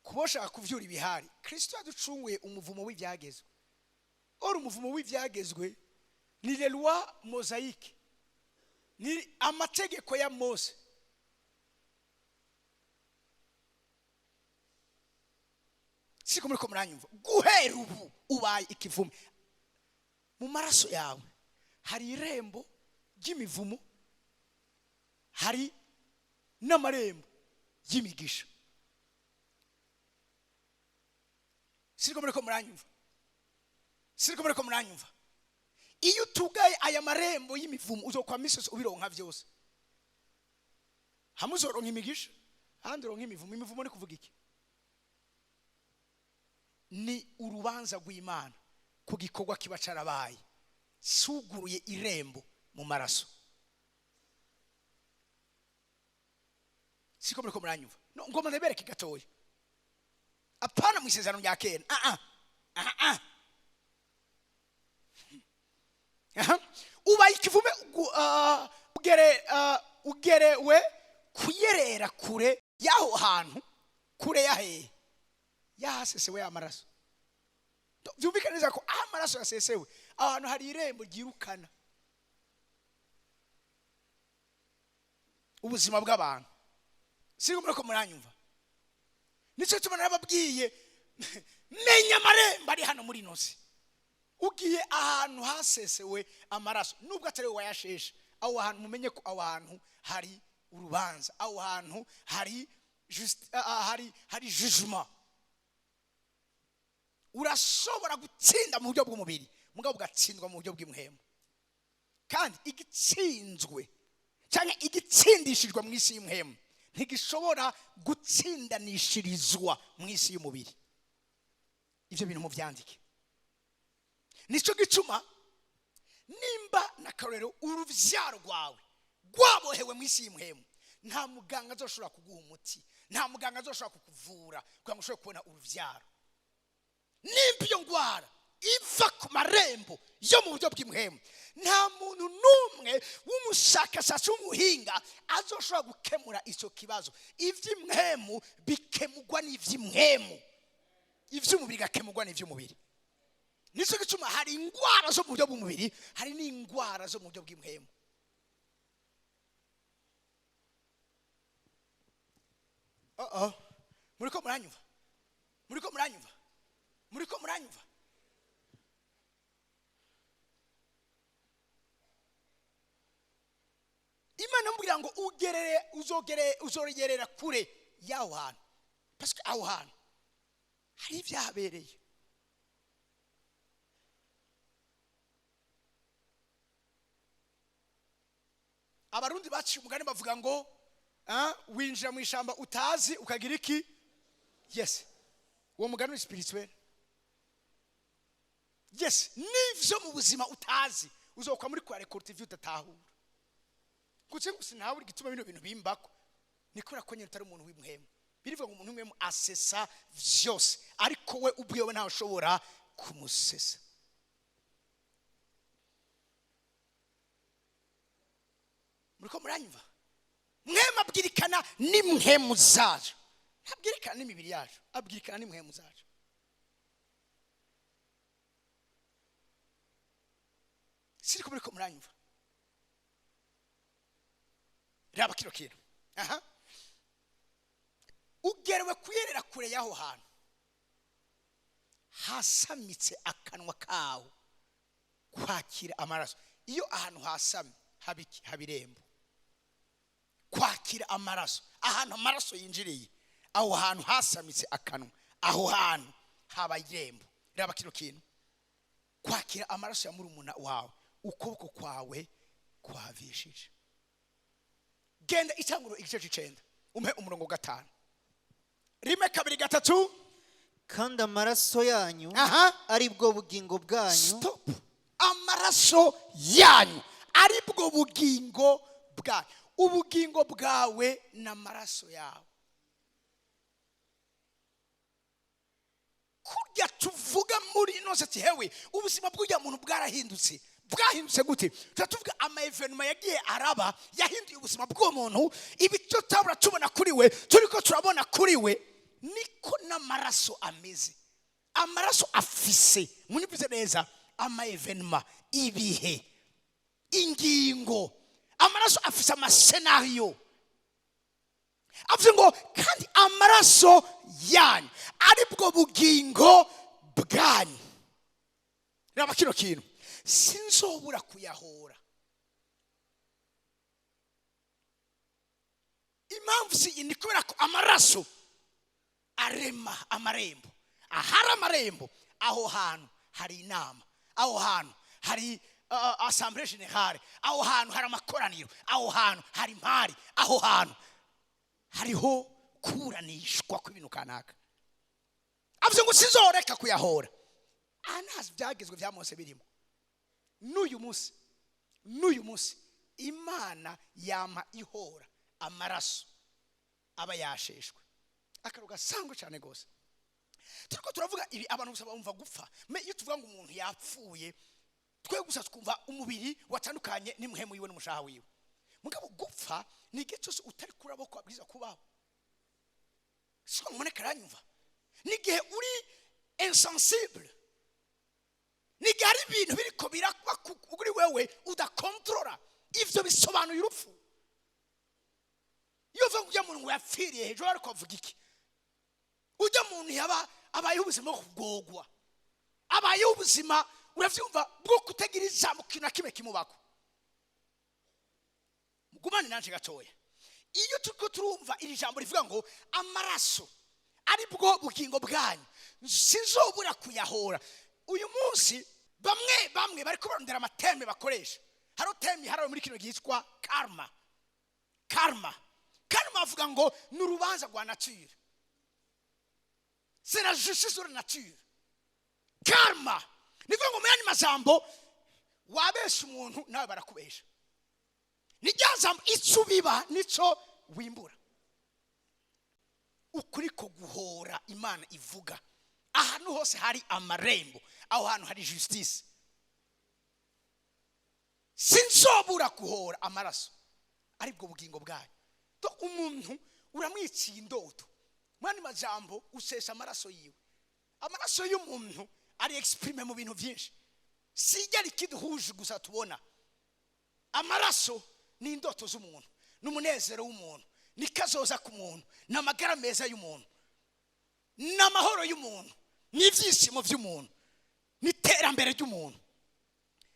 kuba ushaka kuvyura ibihari, Kristo yaducunguye umuvumo w'ibyagezwe. Or umuvumo w'ibyagezwe ni les lois mosaïques, ni amategeko ya Mose. Siko muriko muranyumva? Guhera ubu ubaye ikivume. Mu maraso yawe hari irembo ry'imivumo, hari n'amarembo y'imigisha. Siko muriko muranyumva? Siko muriko muranyumva? Iyo utugaye aya marembo y'imivumo, uzokwa misozi ubironka byose. Hamwe uzoronka imigisha, ahandi uronka imivumo. Imivumo ni kuvuga iki? Ni urubanza rw'Imana ku gikorwa kiba carabaye, suguruye irembo mu maraso. Siko muriko muranyumva? No, ngoma ndabereke gatoya. Apana mu isezerano rya kera. Ah ah ah ah. Ubaye ikivume, ugerewe kuyerera kure y'aho hantu, kure ya hehe? Yahasesewe amaraso. Byumvikane neza ko aho amaraso yasesewe, aho hantu hari irembo ryirukana ubuzima bw'abantu. Siko muriko muranyumva? Nicyo gituma narababwiye, menya amarembo ari hano muri ino si. Ugiye ahantu hasesewe amaraso, nubwo atari wowe wayasheshe, aho hantu mumenye ko aho hantu hari urubanza, aho hantu hari hari jugement. Urashobora gutsinda mu buryo bw'umubiri, mugabo ugatsindwa mu buryo bw'impwemu. Kandi igitsinzwe cyangwa igitsindishijwe mu isi y'impwemu ntigishobora gutsindanishirizwa mu isi y'umubiri. Ibyo bintu mubyandike. Nicyo gituma nimba n'akarorero urubyaro rwawe rwabohewe mu isi y'impwemu, nta muganga azoshobora kuguha umuti, nta muganga azoshobora kukuvura kugira ngo ushobore kubona urubyaro. Nimba iyo ndwara iva ku marembo yo mu buryo bw'impwemu, nta muntu n'umwe w'umushakashatsi w'umuhinga azoshobora gukemura icyo kibazo. Iby'impwemu bikemurwa n'iby'impwemu, iby'umubiri bigakemurwa n'iby'umubiri. Nicyo gituma hari indwara zo mu buryo bw'umubiri, hari n'indwara zo mu buryo bw'impwemu. Oh oh, muriko muranyumva? Muriko muranyumva? Muriko muranyumva? Imana imubwira ngo ugerere, uzogere, uzogerera kure y'aho hantu, parce que aho hantu hari ibyahabereye. Abarundi baciye umugani bavuga ngo winjira mu ishamba utazi ukagira iki? Yes, uwo mugani ni spirituel. Yes, nivyo mu buzima utazi uzokwa muri kwa record ivyo utatahura. Kuki ngo sinawe igituma bino bintu bimbako? Ni kubera ko nyine utari umuntu w'impwemu. Birivuga ngo umuntu w'impwemu asesa vyose, ariko we ubwiwe ntawe ushobora kumusesa. Muriko muranyumva? Mwema abwirikana n'impwemu zacu, ntabwirikana n'imibiri yacu, abwirikana n'impwemu zacu. Siriko muriko muranyumva? Raba kino kintu. Aha, ugerewe kuyerera kure y'aho hantu hasamitse akanwa kawo kwakira amaraso. Iyo ahantu hasamye haba iki? Haba irembo kwakira amaraso. Ahantu amaraso yinjiriye, aho hantu hasamitse akanwa, aho hantu haba irembo. Raba kino kintu, kwakira amaraso ya murumuna wawe, ukuboko kwawe kwavishije. Genda Itanguriro igice c'icenda, umpe umurongo 5. 1 2 3. Kandi amaraso yanyu ari bwo bugingo bwanyu. Stop. Amaraso yanyu ari bwo bugingo bwanyu. Ubugingo bwawe n'amaraso yawe. Kurya tuvuga muri ino seti, hewe ubuzima bw'ujya muntu bwarahindutse. Bwahindutse gute? Tuba tuvuga ama evenement yagiye araba yahinduye ubuzima bw'uwo muntu. Ibi tutabura tubona kuri we, turiko turabona kuri we, niko n'amaraso ameze. Amaraso afise, munyumvise neza, ama evenement, ibihe, ingingo. Amaraso afise amasenario. Avuze ngo kandi amaraso yanyu ari bwo bugingo bwanyu. Raba kino kintu, sinzobura kuyahora. Impamvu si ni kubera ko amaraso arema amarembo. Ahari amarembo, aho hantu hari inama, aho hantu hari assemblée générale, aho hantu hari amakoraniro, aho hantu hari impari, aho hantu Hariho kuburanishwa kw'ibintu kanaka. Avuze ngo sinzoreka kuyahora. Aha nta byagezwe bya Mose birimo. N'uyu munsi Imana yama ihora amaraso aba yasheshwe. Akaru gasanzwe cyane rwose. Turiko turavuga ibi, abantu gusa bumva gupfa. Mais iyo tuvuga ngo umuntu yapfuye, twe gusa twumva umubiri watandukanye n'impwemu yiwe n'umushaha wiwe. Mugabo gupfa ni igihe cyose utari kurabo ko abwiza kubaho. Siko muboneka? Aranyumva? Ni igihe uri insensible, ni igihe hari ibintu biriko biraba kuri wewe udakontorora. Ivyo bisobanuye urupfu. Iyo uvuga ngo ujya muntu ngo yapfiriye hejuru, ariko avuga iki? Ujya muntu yaba abayeho ubuzima bwo kugogwa, abayeho ubuzima, uravyumva, bwo kutagira ijambo, kintu na kimwe kimubako. Mugumane nanje gatoya. Iyo turiko turumva iri jambo rivuga ngo amaraso ari bwo bugingo bwanyu, sinzobura kuyahora, uyu munsi bamwe bamwe bariko barondera ama termes bakoresha. Hari terme iharawe muri kino gihe yitwa karma. Karma, karma avuga ngo ni urubanza rwa nature, c'est la justice de la nature. Karma ni ukuvuga ngo mu yandi majambo, wabesha umuntu nawe barakubesha. Ni rya jambo, icyo ubiba nico wimbura. Ukuri ko guhora Imana ivuga, ahantu hose hari amarembo, aho hantu hari justice. Sinzobura guhora amaraso aribwo bugingo bwayo. To umuntu uramwiciye indoto, mu yandi majambo usesha amaraso yiwe. Amaraso y'umuntu ari exprimé mu bintu byinshi, sijya liquide gusa tubona. Amaraso ni indoto z'umuntu, ni umunezero w'umuntu, ni kazoza k'umuntu, ni amagara meza y'umuntu, ni amahoro y'umuntu, ni ibyishimo by'umuntu, ni iterambere ry'umuntu.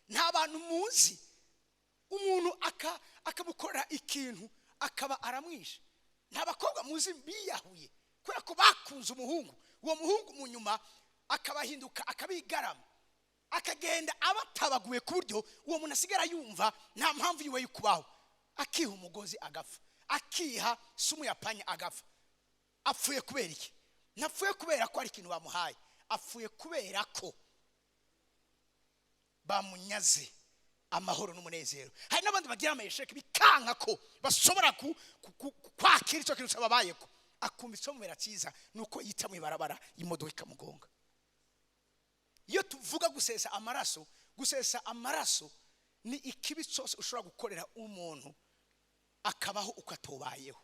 Nta bantu muzi umuntu akamukorera ikintu akaba aramwishe? Nta bakobwa muzi biyahuye kubera ko bakunze umuhungu, uwo muhungu mu nyuma akabahinduka, akabigarama, akagenda abatabaguye, ku buryo uwo muntu asigara yumva nta mpamvu yiwe yo kubaho, akiha umugozi agapfa, akiha sumu ya panya agapfa? Apfuye kubera iki? Ntapfuye kubera ko hari ikintu bamuhaye, apfuye kubera ko bamunyaze amahoro n'umunezero. Hari n'abandi bagira ama échecs, bikanka ko bashobora kwakira icyo kintu cyababayeko, akumva icyo mubera cyiza ni uko yita mu ibarabara imodoka ikamugonga. Iyo tuvuga gusesa amaraso, gusesa amaraso ni ikibi cyose ushobora gukorera umuntu akabaho uko atobayeho.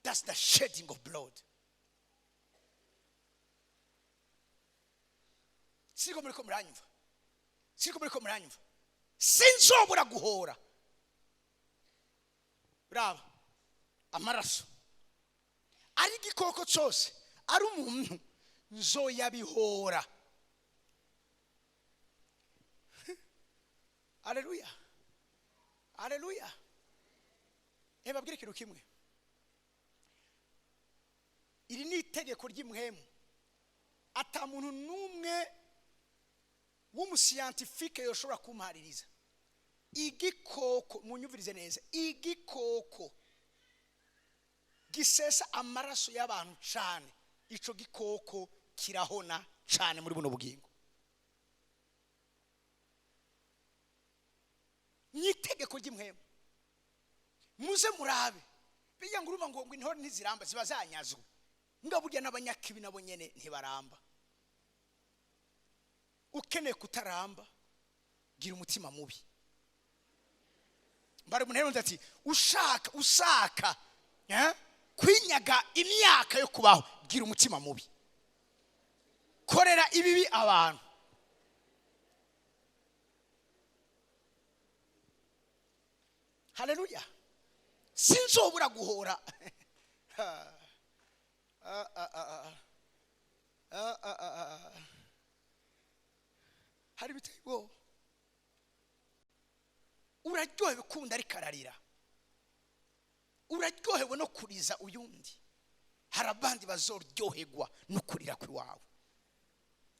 That's the shedding of blood. Siko muri ko muranyumva? Siko muri ko muranyumva? Sinzobura guhora. Raba amaraso, ari igikoko cyose, ari umuntu, nzoyabihora. Aleluya, aleluya! Babwire ikintu kimwe. Iri ni itegeko ry'impwemu, ata muntu n'umwe w'umu scientifique yoshobora kumpaririza. Igikoko, munyumvirize neza, igikoko gisesa amaraso y'abantu cyane, ico gikoko kirahona cyane muri buno bugingo. Ni itegeko ry'impwemu. Muze murabe bijya ngo urumva ngo intore ntiziramba, ziba zanyazwe. Nga burya n'abanyakibi nabo nyene ntibaramba. Ukeneye kutaramba, gira umutima mubi. Mbari umuntu rero ati ushaka kwinyaga imyaka yo kubaho, gira umutima mubi, korera ibibi abantu. Haleluya! Sinzobura guhora. Ah, ah, ah, ah. Ah, ah, ah, ah. Hari biteye ubwoba. Uraryohewe kunda ariko ararira, uraryohewe no kuriza uyundi. Hari abandi bazoryoherwa no kurira kw'iwawe.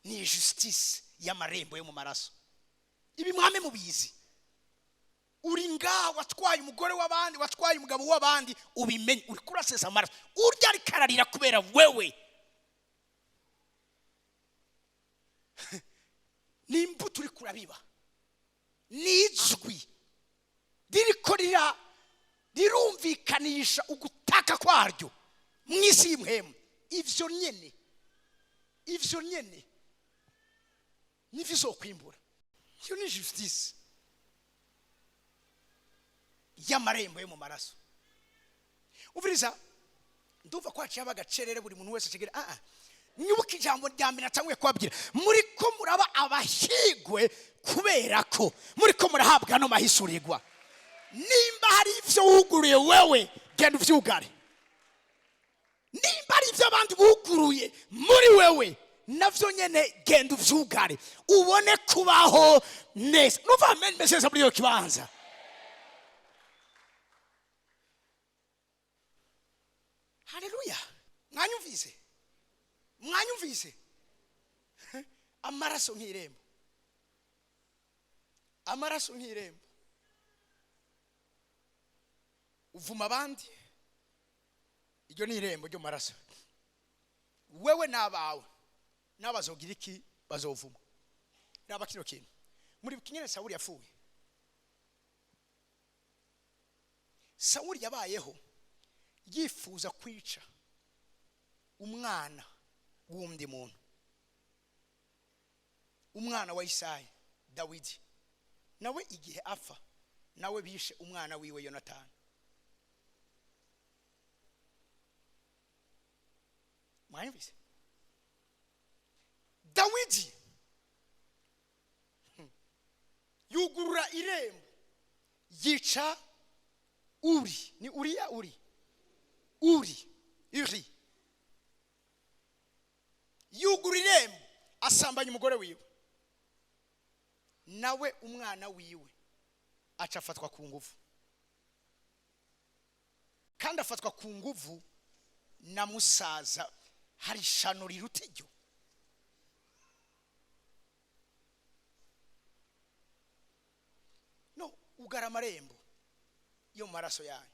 Ni justice y'amarembo yo mu maraso. Ibi mwame mubizi. Uri ngaha watwaye umugore w'abandi, watwaye umugabo w'abandi, ubimenye uri kurasesa amaraso. Urya ariko ararira kubera wewe. Ni imbuto uri kurabiba, ni ijwi ririko rirumvikanisha ugutaka kwaryo mu isi y'impwemu. Ivyo nyene, ivyo nyene nivyo uzokwimbura. Iyo ni justice y'amarembo yo mu maraso. Umviriza, ndumva ko haciye haba agacerere, buri muntu wese acigira. Mwibuke ijambo rya mbere natanguye kubabwira, muri ko muraba abahigwe kubera ko muri ko murahabwa no mahishurirwa. Nimba hari ivyo wuguruye wewe, genda uvyugare. Nimba hari ivyo abandi buguruye muri wewe, navyo nyene genda uvyugare, ubone kubaho neza. Numva amen message muri iyo kibanza. Haleluya. Mwanyumvise? Mwanyumvise? Amaraso nk'irembo, amaraso nk'irembo. Uvuma abandi, iryo ni irembo ryo maraso. Wewe n'abawe n'abazogira iki? Bazovuma. Raba kino kintu muri kinyene. Sawuli yapfuye. Sawuli yabayeho yifuza kwica umwana w'undi muntu, umwana wa Isayi, Dawidi. Nawe igihe apfa, nawe bishe umwana wiwe Yonatani. Mwanyumvise? Dawidi yugurura irembo, yica Uri. Ni Uriya, Uri, Uri, Uri. Yugurura irembo, asambanya umugore wiwe, nawe umwana wiwe aca afatwa ku nguvu, kandi afatwa ku nguvu na musaza. Hari ishano riruta iryo? No ugara amarembo yo mu maraso yanyu.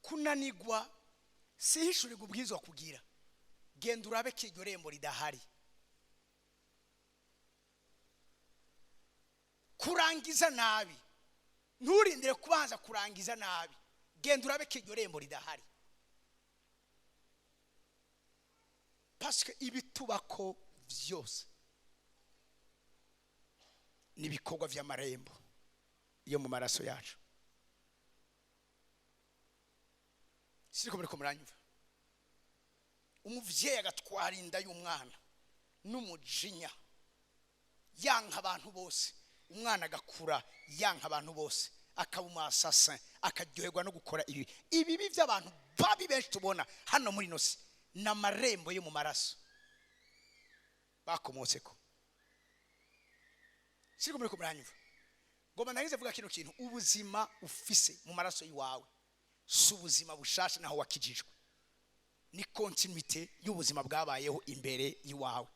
Kunanigwa sihishurirwa ubwirizwa kugira. Genda urabe ko iryo rembo ridahari. Kurangiza nabi, nturindire kubanza kurangiza nabi, genda urabe ko iryo rembo ridahari. Parce que ibitubako vyose n'ibikorwa vy'amarembo yo mu maraso yacu. Siriko muriko muranyumva? Umuvyeyi agatwara inda y'umwana n'umujinya, yanka abantu bose. Umwana agakura yanka abantu bose, akaba umu assassin, akaryoherwa no gukora ibi. Ibibi by'abantu babi benshi tubona hano muri ino si ni amarembo yo mu maraso bakomotseko. Siriko muriko muranyumva? Ngoma nagize vuga kino kintu: ubuzima ufise mu maraso yiwawe si ubuzima bushasha naho wakijijwe, ni continuité y'ubuzima bwabayeho imbere y'iwawe.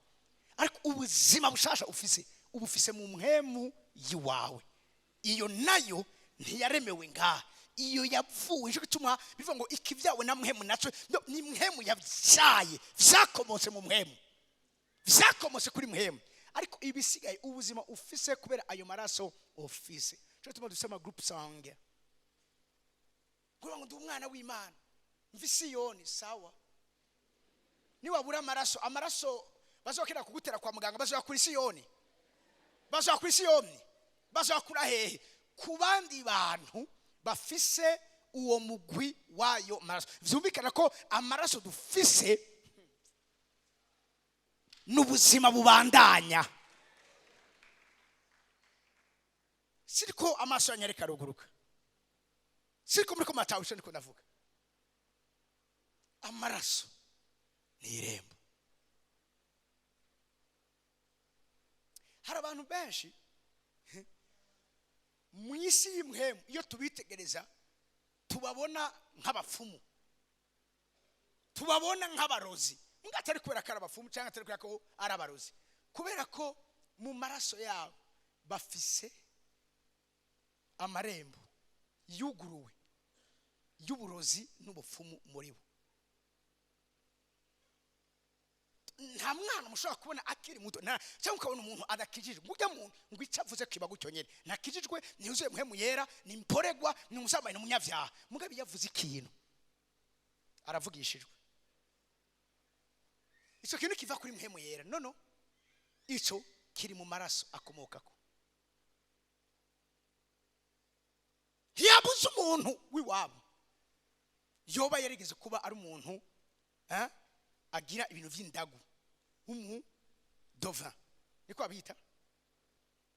Ariko ubuzima bushasha ufise, uba ufise mu mpwemu y'iwawe. Iyo nayo ntiyaremewe ngaha, iyo yapfuye. Nicyo gituma bivuga ngo ikibyawe na mpwemu naco no, ni mpwemu yabyaye, vyakomotse mu mpwemu, vyakomotse kuri mpwemu. Ariko ibisigaye, ubuzima ufise kubera ayo maraso ufise. Nicyo gituma dufise ama groupe sanguin, kugira ngo ndi umwana w'Imana mvi Siyoni. Sawa, niwabura amaraso, amaraso bazokera kugutera kwa muganga, bazoya kuri Siyoni, bazoya kuri Siyoni, bazoyakura hehe? Ku bandi bantu bafise uwo mugwi wayo maraso. Vyumvikana ko amaraso dufise n'ubuzima bubandanya. Siriko amaso yanyareka aruguruka? Siriko muriko matawisha? Ndiko ndavuga amaraso ni irembo. Hari abantu benshi mu isi y'impwemu, iyo tubitegereza tubabona nk'abapfumu, tubabona nk'abarozi. Mbwa atari kubera ko ari abapfumu cyangwa atari kubera ko ari abarozi, kubera ko mu maraso yabo bafise Amarembo yuguruwe y'uburozi n'ubupfumu muri bo. Nta mwana mushobora kubona akiri muto cyangwa ukabona umuntu adakijijwe, ngo ujya muntu ngo icyo avuze kiba gutyo nyine, ntakijijwe, ntiyuzuye Mpwemu Yera, ni imporegwa, ni umusambanyi, ni umunyabyaha. Mugabe iyo avuze ikintu aravugishijwe, icyo kintu kiva kuri Mpwemu Yera. No no, icyo kiri mu maraso akomokako. Ntiyabuze umuntu w'iwabo yoba yarigeze kuba ari umuntu agira ibintu by'indagu, umu dovin niko babita,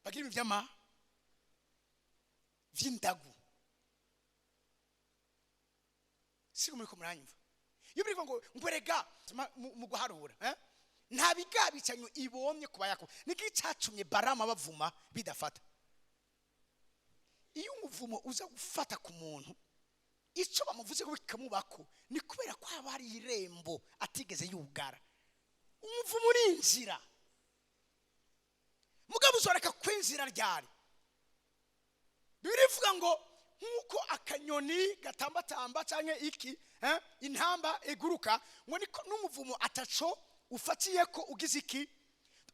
bagira ibintu vy'indagu. Siko muri ko muranyumva? Iyo biri ngo ngwerega mu guharura, nta bigabicanyo ibomye kuba yako. Niki cyatumye Barama bavuma bidafata? Iyo umuvumo uza gufata ku muntu, icyo bamuvuze ko bikamubako ni kubera ko haba hari irembo atigeze yugara. Umuvumo urinjira, mugabo uzoreka kwinjira ryari? Birivuga ngo nkuko akanyoni gatambatamba canke iki, intamba iguruka, ngo niko n'umuvumo ataco ufatiye ko ugize iki.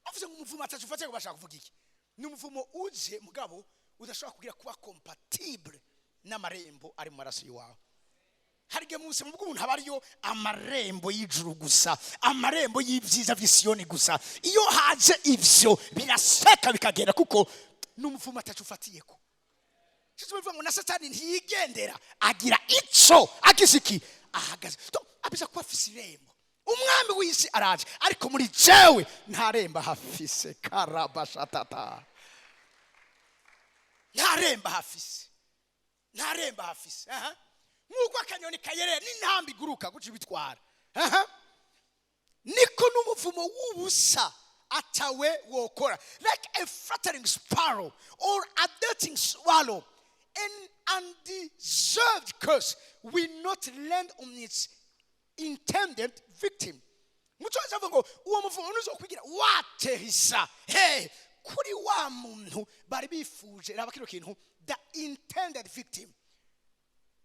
Bavuze ngo umuvumo ataco ufatiye ko bashaka kuvuga iki? Ni umuvumo uje mugabo udashobora kugira kuba compatible n'amarembo ari mu maraso yawe. Hari igihe mu buzima bw'umuntu haba hariyo amarembo y'ijuru gusa, amarembo y'ibyiza by'isiyoni gusa. Iyo haje ivyo biraseka bikagenda, kuko n'umuvumo ataco ufatiye ko. Sisi bivuga ngo na Satani ntiyigendera, agira ico agize iki ahagaze. To abiza kuba afise irembo. Umwami w'isi araje, ariko muri jewe nta rembo hafise. Karabashatata, nta rembo hafise, nta rembo hafise. Aha, nk'uko akanyoni kayerera n'intamba iguruka guca ibitwara, aha niko n'umuvumo w'ubusa atawe wokora. Like a fluttering sparrow or a darting swallow, an undeserved curse will not land on its intended victim. Muco avuga ngo uwo muvumo ntuzokwigira waterisa hey kuri wa muntu bari bifuje. Raba kino kintu, the intended victim,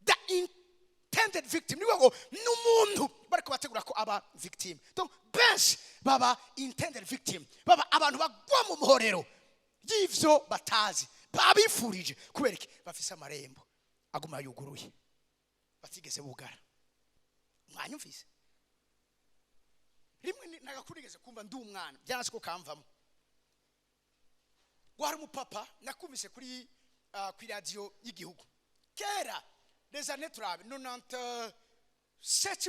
the intended victim, ni ngo n'umuntu bariko bategura ko aba victim. Donc benshi baba intended victim, baba abantu bagwa mu muhorero y'ivyo batazi babifurije. Kubera iki? Bafise amarembo aguma yuguruye batigeze bugara. Mwanyumvise? Rimwe nagakurigeze kumva ndi umwana, byanse ko kamvamo. Ngo hari umupapa nakumvise kuri ku radio y'igihugu kera, des années turabe 97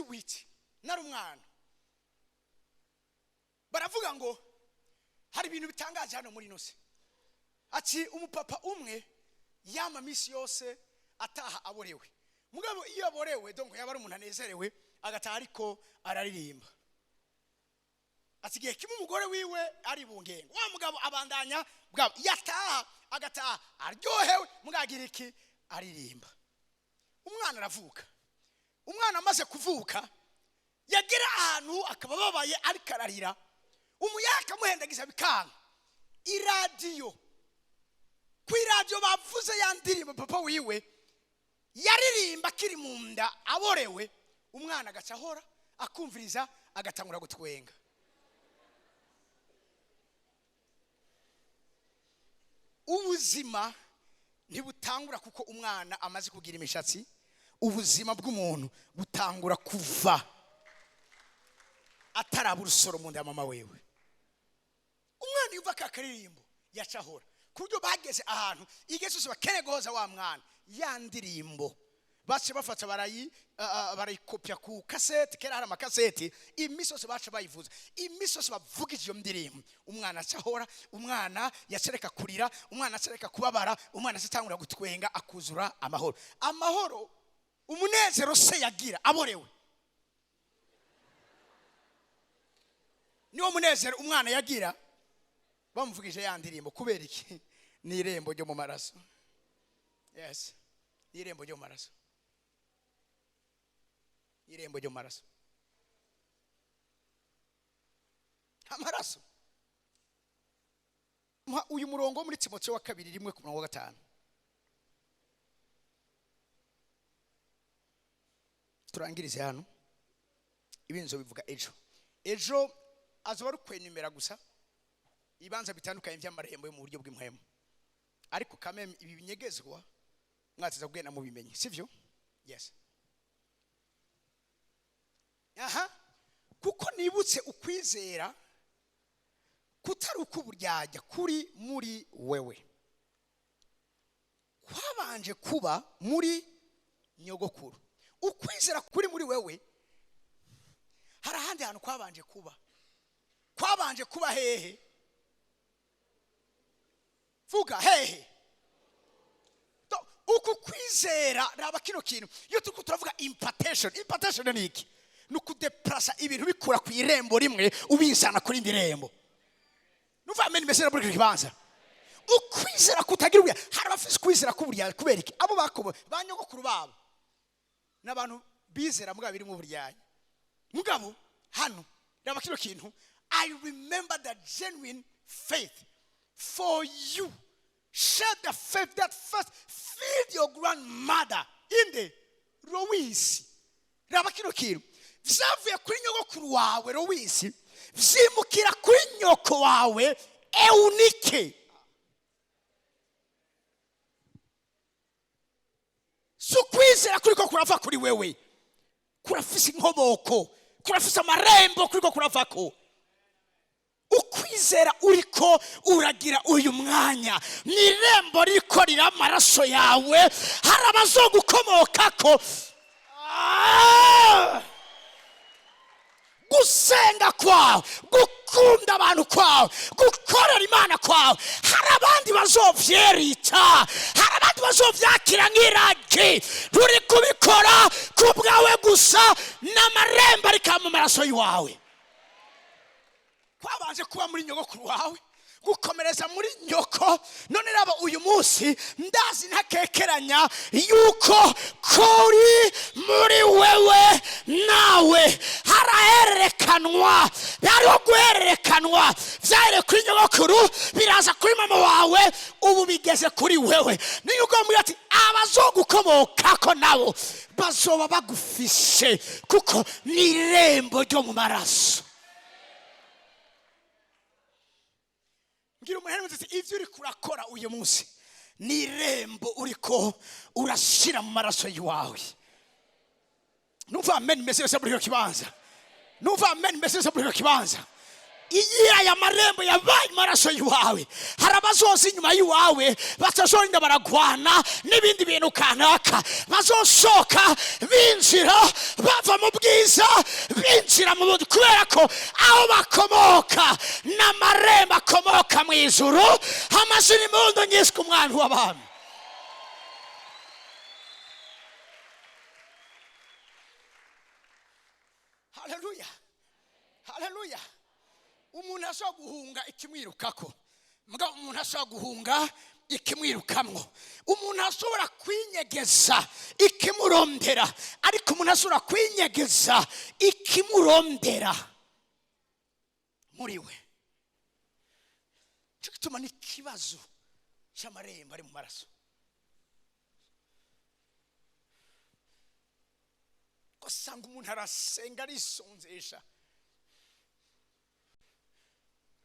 8, nari umwana. Baravuga ngo hari ibintu bitangaje hano muri nose. Ati umupapa umwe yama misi yose ataha aborewe, mugabo iyo aborewe, donc yaba ari umuntu anezerewe, agataha ariko araririmba. Ati igihe kimwe umugore wiwe ari bungenga, wa mugabo abandanya bwabo, yataha agataha aryohewe, mugagira iki? Aririmba. Umwana aravuka. Umwana amaze kuvuka yagera ahantu akaba ababaye ariko ararira, umuyaka amuhendagiza bikanga. Iradiyo, ku iradiyo bavuze ya ndirimbo papa wiwe yaririmba akiri mu nda aborewe, umwana agaca ahora akumviriza agatangura gutwenga. Ubuzima ntibutangura kuko umwana amaze kugira imishatsi. Ubuzima bw'umuntu butangura kuva ataraba urusoro mu nda ya mama wewe. Umwana yumva ka karirimbo yaca ahora, ku buryo bageze ahantu igihe cyose bakeneye guhoza wa mwana, ya ndirimbo bace bafata barayikopya ku kasete. Kera hari amakasete, iminsi yose baca bayivuza, iminsi yose bavugije iyo ndirimbo, umwana aca ahora, umwana yacereka kurira, umwana acereka kubabara, umwana acatangura gutwenga, akuzura amahoro. Amahoro, umunezero se yagira aborewe niwo munezero umwana yagira bamuvugije ya ndirimbo. Kubera iki? Ni irembo ryo mu maraso. Yes, ni irembo ryo mu maraso, irembo ryo mu maraso. Amaraso. Mpa uyu murongo muri Timoteyo wa kabiri 1 ku murongo wa 5. Turangirize hano, ibinzo bivuga ejo. Ejo azoba ari ukwenumera gusa ibibanza bitandukanye by'amarembo yo mu buryo bw'impwemu, ariko kameme ibi binyegezwa mwateza kugenda mubimenye, sivyo? Yes. Aha, kuko nibutse ukwizera kutari ukuburyarya kuri muri wewe, kwabanje kuba muri nyogokuru. Ukwizera kuri muri wewe hari ahandi hantu kwabanje kuba. Kwabanje kuba hehe? Vuga hehe. Uku kwizera, raba kino kintu, iyo turiko turavuga impartation, impartation ni iki? Ni ukudeplasa ibintu bikura ku irembo rimwe ubizana kuri indi rembo. Numva amen mbese muri kino kibanza. Ukwizera kutagira uburyarya, hari abafise ukwizera k'uburyarya. Kubera iki? Abo bakobo ba nyogokuru babo n'abantu bizera mugabo birimo uburyarya. Mugabo hano raba kino kintu, I remember the genuine faith for you. Share the faith that first filled your grandmother in the Lois. Raba kino kintu, vyavuye kuri nyogokuru wawe Lois, vyimukira kuri nyoko wawe Eunike. Si ukwizera kuriko kurava kuri wewe, kurafise inkomoko, kurafise amarembo kuriko kuravako. Ukwizera uriko uragira uyu mwanya ni irembo riko rira amaraso yawe, hari abazogukomokako. Gusenga kwawe, gukunda abantu kwawe, gukorera Imana kwawe, hari abandi bazovyerita, hari abandi bazovyakira nk'iragi. Nturi kubikora ku bwawe gusa, n'amarembo ariko mu maraso yawe. Kwabanje kuba muri nyogokuru wawe, gukomereza muri nyoko. None raba uyu munsi ndazi ntakekeranya yuko kuri muri wewe nawe harahererekanwa, hariho guhererekanwa. Vyahereye kuri nyogokuru biraza kuri mama wawe, ubu bigeze kuri wewe. Niyo ugomba ati abazogukomokako nabo bazoba bagufise, kuko ni irembo ryo mu maraso. Ngira umuntu ati ivyo uri kurakora uyu munsi ni irembo uriko urashira mu maraso yawe. Numva amen mbese yose muri icyo kibanza. Numva amen mbese yose muri icyo kibanza. Iyi aya marembo yabaye amaraso yawe, hari abazoza inyuma y'iwawe batazorinda baragwana n'ibindi bintu kanaka, bazosohoka binjira bava mu bwiza binjira mu bundi, kubera ko aho bakomoka n'amarembo akomoka mu ijuru. Amazina impundu nyiswe umwami w'abami. Haleluya, haleluya. Umuntu ashobora guhunga ikimwirukako, mugabo umuntu ashobora guhunga ikimwirukamwo. Umuntu ashobora kwinyegeza ikimurondera, ariko umuntu ashobora kwinyegeza ikimurondera muri we. Cyo gituma n'ikibazo cy'amarembo ari mu maraso. Usanga umuntu arasenga arisonzesha.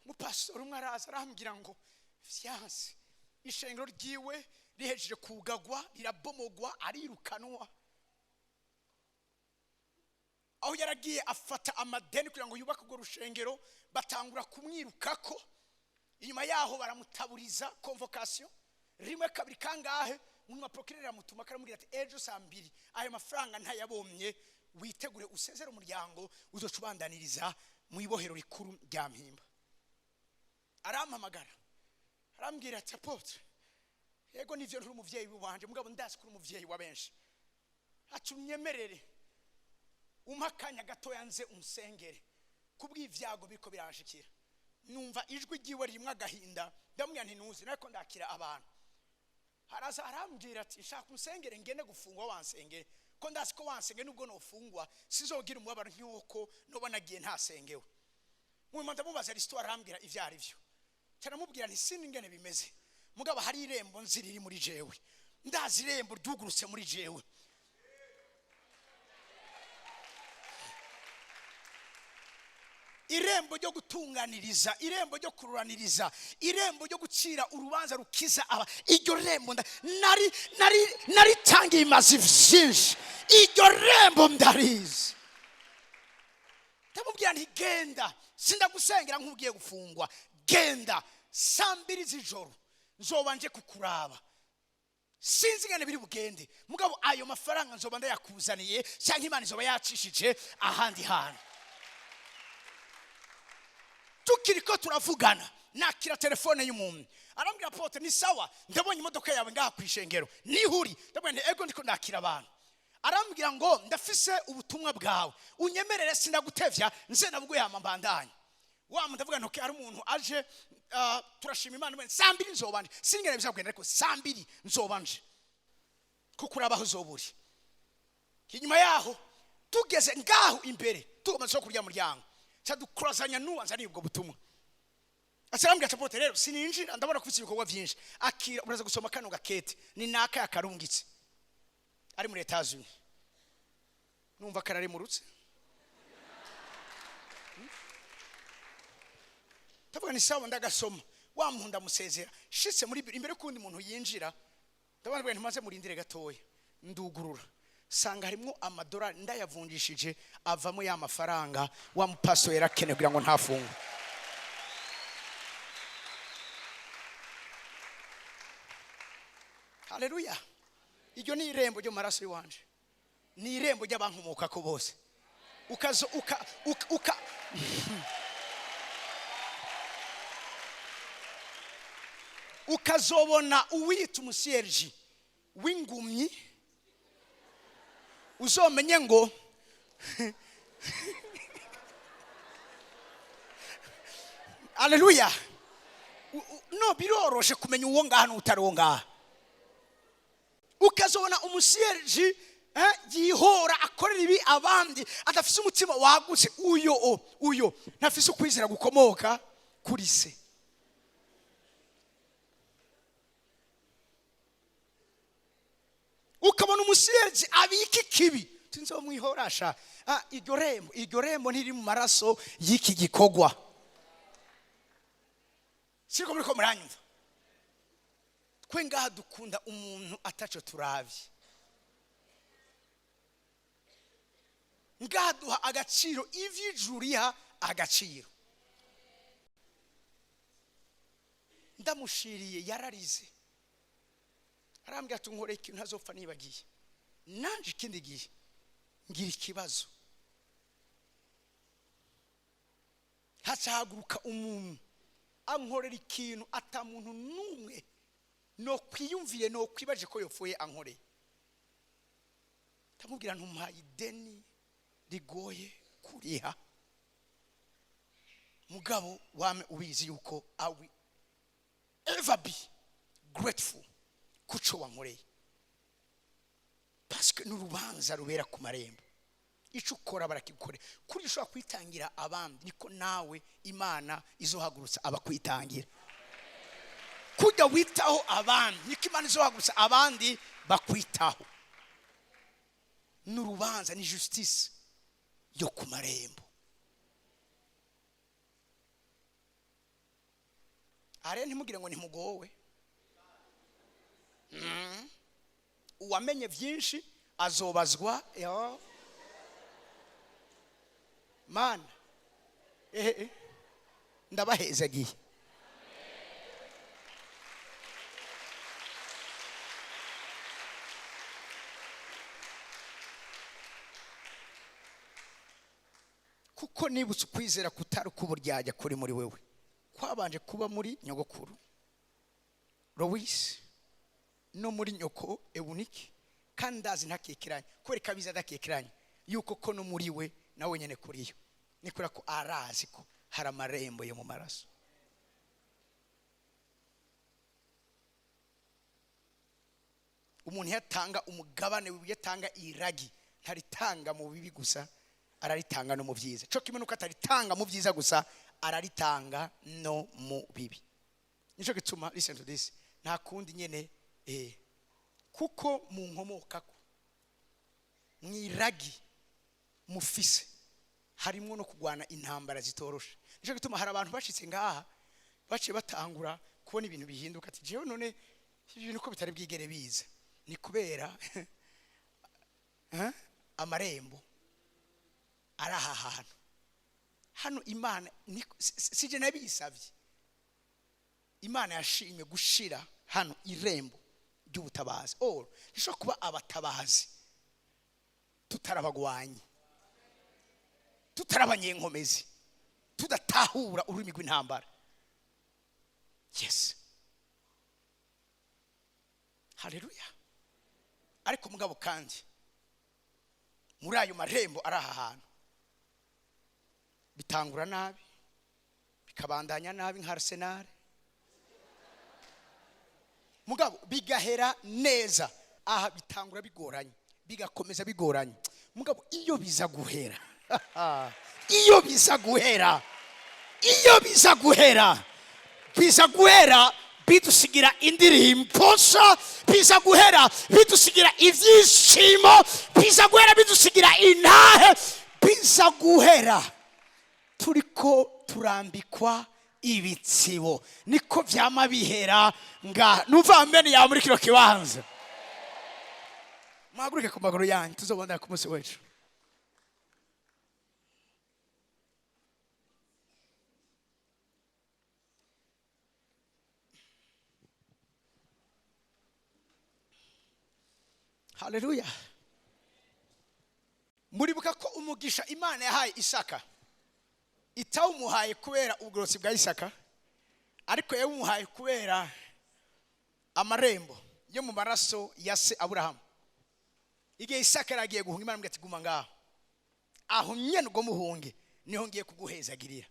Umupastori umwe araza arambwira ngo vyanse, ishengero ryiwe rihejeje kugagwa, rirabomogwa, arirukanwa. Aho yaragiye afata amadeni kugira ngo yubake urwo rushengero, batangura kumwirukako. Inyuma yaho baramutaburiza convocation rimwe kabiri kangahe. Umuntu procureur aramutuma akaramubwira ati ejo saa mbiri ayo mafaranga ntayabomye, witegure usezere umuryango uzoca ubandaniriza mu ibohero rikuru rya Mpimba. Arampamagara arambwira ati apotre, yego nivyo nturi umuvyeyi wanje, mugabo ndazi ko uri umuvyeyi wa benshi, ati unyemerere umpe akanya gatoya nze unsengere kubw'ivyago biriko biranshikira. Numva ijwi ryiwe ririmwo agahinda, ndamubwira nti ntuzi nariko ndakira abantu. Haraza arambwira ati nshaka unsengere ngende gufungwa wansengere, ko ndazi ko wansengere nubwo nofungwa sizogira umubabaro nk'uko noba nagiye ntasengewe. Mu ndamubaza l'histoire, arambwira ivyo ari vyo. Cyaramubwira nti sindi ingene bimeze, mugabo hari irembo nzi riri muri jewe, ndazi irembo ryugurutse muri jewe. Irembo ryo gutunganiriza, irembo ryo kururaniriza, irembo ryo gucira urubanza rukiza aba. Iryo rembo nari nari naritangiye imazi vyinshi, iryo rembo ndarizi. Ndamubwira nti genda, sindagusengera nk'ugiye gufungwa, genda saa 2 z'ijoro nzoba nje kukuraba, sinzi ingene biri bugende, mugabo ayo mafaranga nzoba ndayakuzaniye, cyangwa Imana izoba yacishije ahandi hantu. Tukiriko turavugana nakira telefone y'umuntu, arambwira pote ni sawa, ndabonye imodoka yawe ngaha kwishengero nihuri. Ndabona nti ego ndiko ndakira abantu. Arambwira ngo ndafise ubutumwa bwawe, unyemerere sindagutevya nze nabwo yama mbandanye. Wa ndavuga nti ari umuntu aje, turashima Imana mwene saa 2 nzobanje, singene bizagenda ariko saa 2 nzobanje kuko urabaho uzoburi. Inyuma yaho tugeze ngaho imbere tugomba kurya muryango cyadukurazanya nuwanza ni ubwo butumwa. Acarambwira ati pote rero sininjira, ndabona kufite ibikorwa byinshi, akira uraza gusoma kano gakete ni naka yakarungitse ari muri Etats-Unis. Numva kararemurutse. Ndavuga ni sawa, ndagasoma wa muntu ndamusezera, shitse muri imbere kundi muntu yinjira, ndabona bwe ntimaze murindire gatoya, ndugurura sanga harimo amadolari ndayavunjishije avamo ya mafaranga wa mupaso yarakene kugira ngo ntafungwe. Haleluya. Iryo ni irembo ryo maraso yiwanje, ni irembo ry'abankomoka ko bose. Ukazo uka uka, uka. Ukazobona uwita umusierji w'ingumyi, uzomenye ngo haleluya. No biroroshe kumenya uwo ngaha n'utari uwo ngaha. Ukazobona umusierji yihora akorera ibi abandi, adafise umutima wagutse, uyo uyo ntafise ukwizera gukomoka kuri se. Ukabona umusierji abika ikibi, sinzomwihorasha. Iryo rembo, iryo rembo ntiri mu maraso y'iki gikogwa. Siko muriko muranyumva? Twe ngaha dukunda umuntu ataco turavye. Ngaha duha agaciro ivy'ijuru riha agaciro. Ndamushiriye yararize, arambwira ati nkore ikintu ntazopfa nibagiye. Nanje ikindi gihe ngira ikibazo, hacahaguruka umuntu ankorera ikintu ata muntu n'umwe no kwiyumviye no kwibaje ko yopfuye ankoreye. Ndamubwira ntumpaye ideni rigoye kuriha, mugabo wame ubizi yuko I will ever be grateful kuco wankoreye, parce que n'urubanza rubera ku marembo. Ico ukora barakigukorera, kuri ushobora kwitangira abandi niko nawe Imana izohagurutsa abakwitangira. Kujya witaho abandi niko Imana izohagurutsa abandi bakwitaho. N'urubanza ni justice yo ku marembo. Are ntimugire ngo ntimugowe. Uwamenye byinshi azobazwa. Yo mana, ndabahezagiye. Kuko nibutse ukwizera kutari kuburyajya kuri muri wewe, kwabanje kuba muri nyogokuru Lois no muri nyoko Eunike, kandi ndazi ntakekeranye kwereka abiza adakekeranye yuko ko no muri we nawe nyene kuriyo, ni kubera ko arazi ko hari amarembo yo mu maraso. Umuntu yatanga umugabane wiwe, yatanga iragi, ntaritanga mu bibi gusa, araritanga no mu byiza. Cyo kimwe nuko ataritanga mu byiza gusa, araritanga no mu bibi. Nico gituma, listen to this, nta kundi nyene, kuko mu nkomokako mwiragi mufise Harimo no kurwana intambara zitoroshe. Nicyo gituma hari abantu bashitse ngaha baciye batangura kubona ibintu bihinduka, ati jewe none ibi bintu ko bitari bwigere biza, ni kubera amarembo ari aha hantu hano. Imana sije nabisabye, Imana yashimye gushira hano irembo ry'ubutabazi. Or rishobora kuba abatabazi tutarabagwanyi, tutarabanyenkomezi, tudatahura ururimi rw'intambara. Yes, haleluya. Ariko mugabo kandi muri ayo marembo ari aha hantu bitangura nabi, bikabandanya nabi nka Arsenal, mugabo bigahera neza. Aha bitangura bigoranye, bigakomeza bigoranye, mugabo iyo biza guhera, iyo biza guhera, iyo biza guhera, biza guhera bidusigira indirimbo nshya, biza guhera bidusigira ibyishimo, biza guhera bidusigira intahe, biza guhera turiko turambikwa ibitsibo. Niko vyama bihera nga numva amene yawe muri kino kibanza. Muhaguruke ku maguru yanyu, tuzobondera ku munsi w'ejo. Haleluya. Muribuka ko umugisha Imana yahaye Isaka itawumuhaye kubera ubugororotsi bwa Isaka, ariko yawumuhaye kubera amarembo yo mu maraso ya se Aburahamu. Igihe Isaka yari agiye guhunga, Imana imubwira ati guma ngaho, aho nyene ubwo muhunge niho ngiye kuguhezagirira.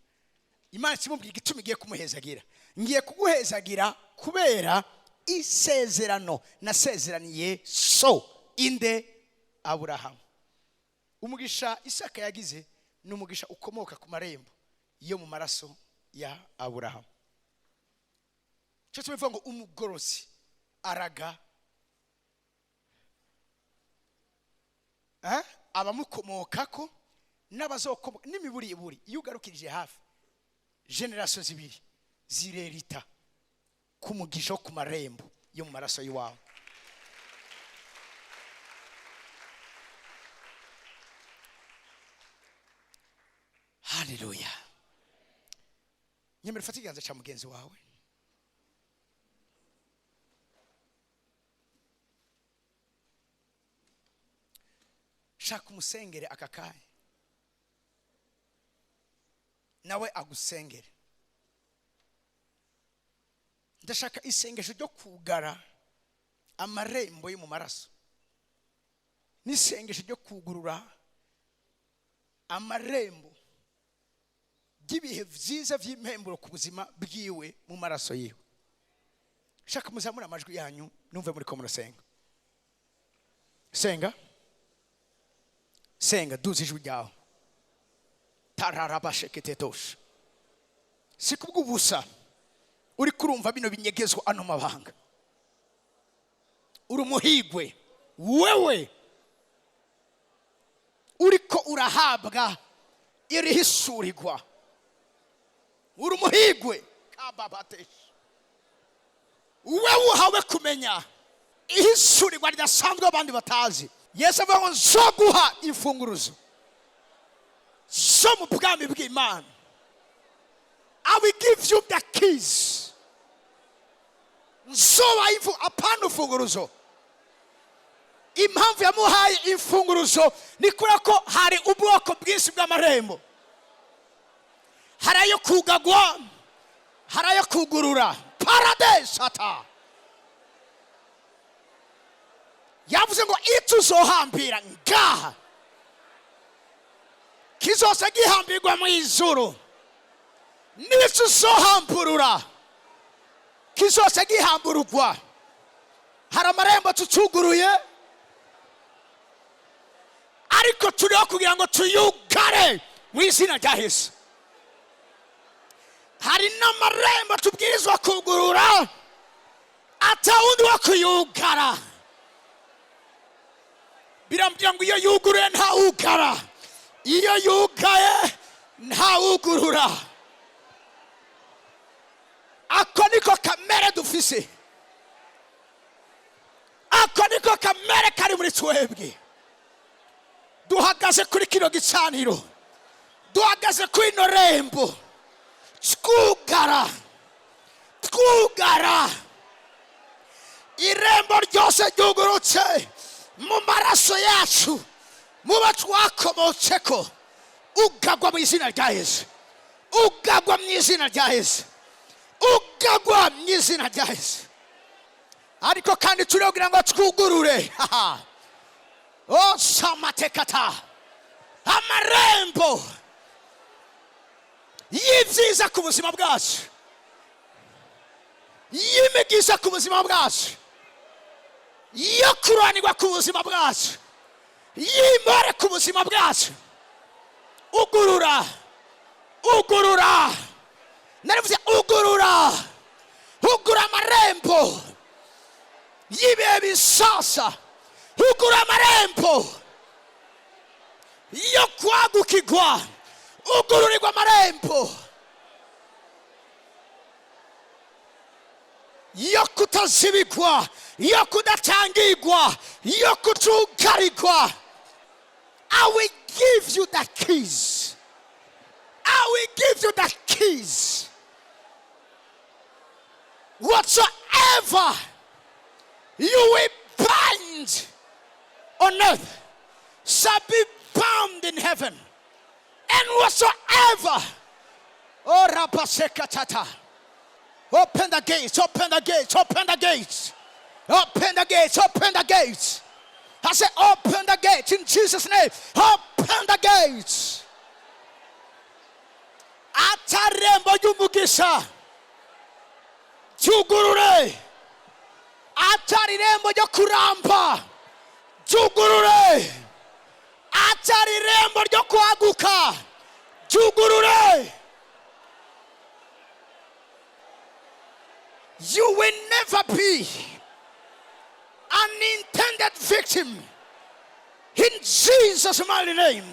Imana ikimubwira igituma igiye kumuhezagira: ngiye kuguhezagira kubera isezerano nasezeraniye so inde? Aburahamu. Umugisha Isaka yagize ni umugisha ukomoka ku marembo yo mu maraso ya Aburahamu. Cyo tubivuga ngo umugorozi araga abamukomokako n'abazokomoka n'imiburiburi. Iyo ugarukirije hafi generasiyo zibiri zirerita ku mugisha wo ku marembo yo mu maraso y'iwawe. Haleluya. Nyemera ufate ikiganza cya mugenzi wawe. Shaka umusengere aka kanya, nawe agusengere. Ndashaka isengesho ryo kugara amarembo yo mu maraso n'isengesho ryo kugurura amarembo ry'ibihe vyiza vy'impemburo ku buzima bwiwe mu maraso yiwe. Shaka muzamure amajwi yanyu numve muri ko murasenga. Senga, senga, duza ijwi ryawe. Tararabasheketetosha. Si kubw'ubusa uri kurumva bino binyegezwa ano mabanga. Uri umuhigwe wewe uriko urahabwa irihishurirwa. Uri umuhigwe kababatesha. Wewe uhawe kumenya ihishurirwa ridasanzwe abandi batazi. Yesu avuga ngo nzoguha imfunguruzo zo mu bwami bw'Imana. I will give you the keys. Nzoba imfu apana imfunguruzo. Impamvu yamuhaye imfunguruzo ni kubera ko hari ubwoko bwinshi bw'amarembo. Hari ayo kugagwa, hari ayo kugurura. Paradesata. Yavuze ngo ituzohambira ngaha kizose gihambirwa mu ijuru, n'ituzohamburura kizose gihambururwa. Hari amarembo tutuguruye, ariko turiho kugira ngo tuyugare mu izina rya Yesu. Hari n'amarembo tubwirizwa kugurura atawundi wo kuyugara. Birambwira ngo iyo yuguruye ntawugara. Iyo yugaye ntawugurura. Ako niko kamere dufise, ako niko kamere kari muri twebwe. Duhagaze kuri kino gicaniro, duhagaze kuri ino rembo, twugara, twugara irembo ryose ryugurutse mu maraso yacu, muba twakomotseko. Ugagwa mu izina rya Yesu, ugagwa mu izina rya Yesu, ugagwa mu izina rya Yesu. Ariko kandi turiho ngo twugurure o samatekata amarembo y'ibyiza ku buzima bwacu, y'imigisha ku buzima bwacu, yo kuranirwa ku buzima bwacu, y'imore ku buzima bwacu. Ugurura, ugurura, narivuze ugurura, ugura amarembo y'ibihe bisasa, ugura amarembo yo kwagukirwa, ugururirwa amarembo yo kutazibigwa, yo kudatangirwa, yo kutugarigwa. I will give you the keys. I will give you the keys. Whatsoever you will bind on earth shall be bound in heaven. And whatsoever, oh Rabasekatata, open the gates, open the gates, open the gates, open the gates, open the gates. I said, open the gates in Jesus' name. Open the gates. Atarembo ry'umugisha ryugurure, atari irembo ryo kuramba ryugurure, atari irembo ryo kwaguka ryugurure. You will never be an intended victim in Jesus' mighty name.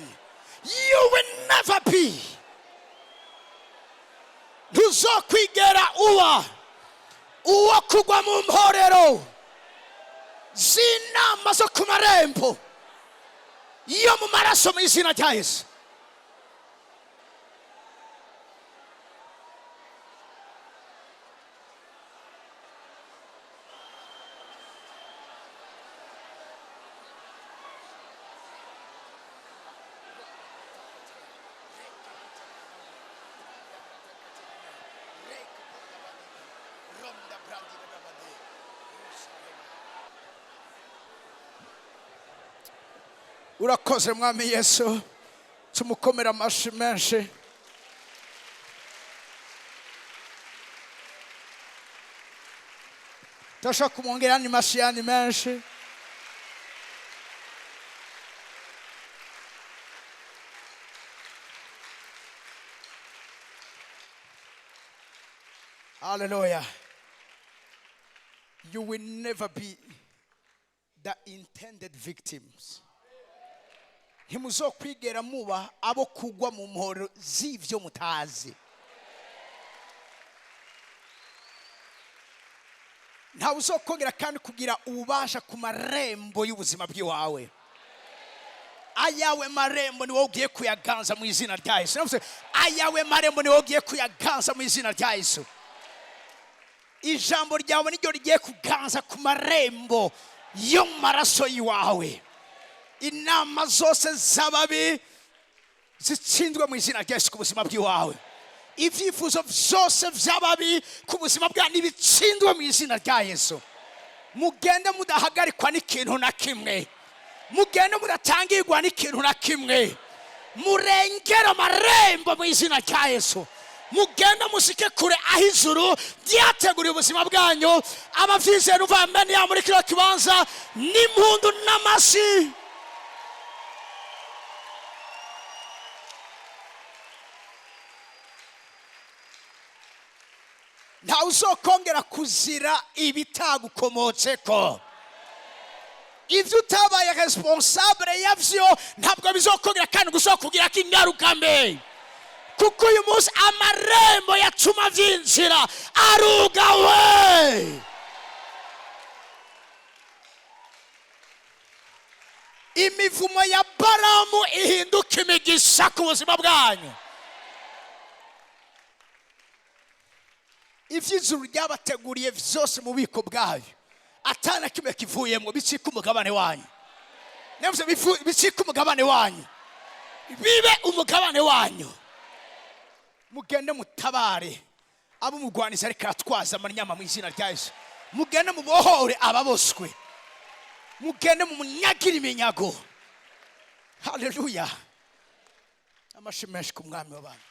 You will never be. Ntuzokwigera uba uwo kugwa mu mporero z'inama zo ku marembo yo mu maraso mu izina rya Yesu. Urakoze Mwami Yesu, tumukomera amashi menshi. Turashobora kumwongera andi mashi yandi menshi. Hallelujah. You will never be the intended victims. Ntimuzokwigera muba abo kugwa mu mporo z'ivyo mutazi. Ntawe uzokongera kandi kugira ububasha ku marembo y'ubuzima bw'iwawe. Ayawe marembo ni wowe ugiye kuyaganza mu izina rya Yesu. Navuze, ayawe marembo ni wowe ugiye kuyaganza mu izina rya Yesu. Ijambo ryawe niryo rigiye kuganza ku marembo yo mu maraso y'iwawe. Inama zose z'ababi zitsindwe mu izina rya Yesu ku buzima bw'iwawe. Ibyifuzo byose by'ababi ku buzima bwawe nibitsindwe mu izina rya Yesu. Mugende mudahagarikwa n'ikintu na kimwe, mugende mudatangirwa n'ikintu na kimwe, murengere amarembo mu izina rya Yesu. Mugende musike kure aho ijuru ryateguriye ubuzima bwanyu. Abavyizera uva amen ya muri kino kibanza n'impundu n'amasi. Ntawe uzokongera kuzira ibitagukomotseko. Ibyo utabaye responsable yavyo ntabwo bizokongera kandi gusokugirako ingaruka mbi, kuko uyu munsi amarembo yatuma byinjira arugawe. Imivumo ya Baramu ihinduka imigisha ku buzima bwanyu. Iby'ijuru ryabateguriye byose mu bubiko bwayo, atana kimwe kivuyemo, bicika umugabane wanyu. Navuze bicika umugabane wanyu, bibe umugabane wanyu. Mugende mutabare abo umugwanizi ariko aratwaza amanyama mu izina rya Yesu. Mugende mubohore ababoswe, mugende mumunyagire iminyago. Haleluya! Amashyi menshi ku Mwami w'abantu.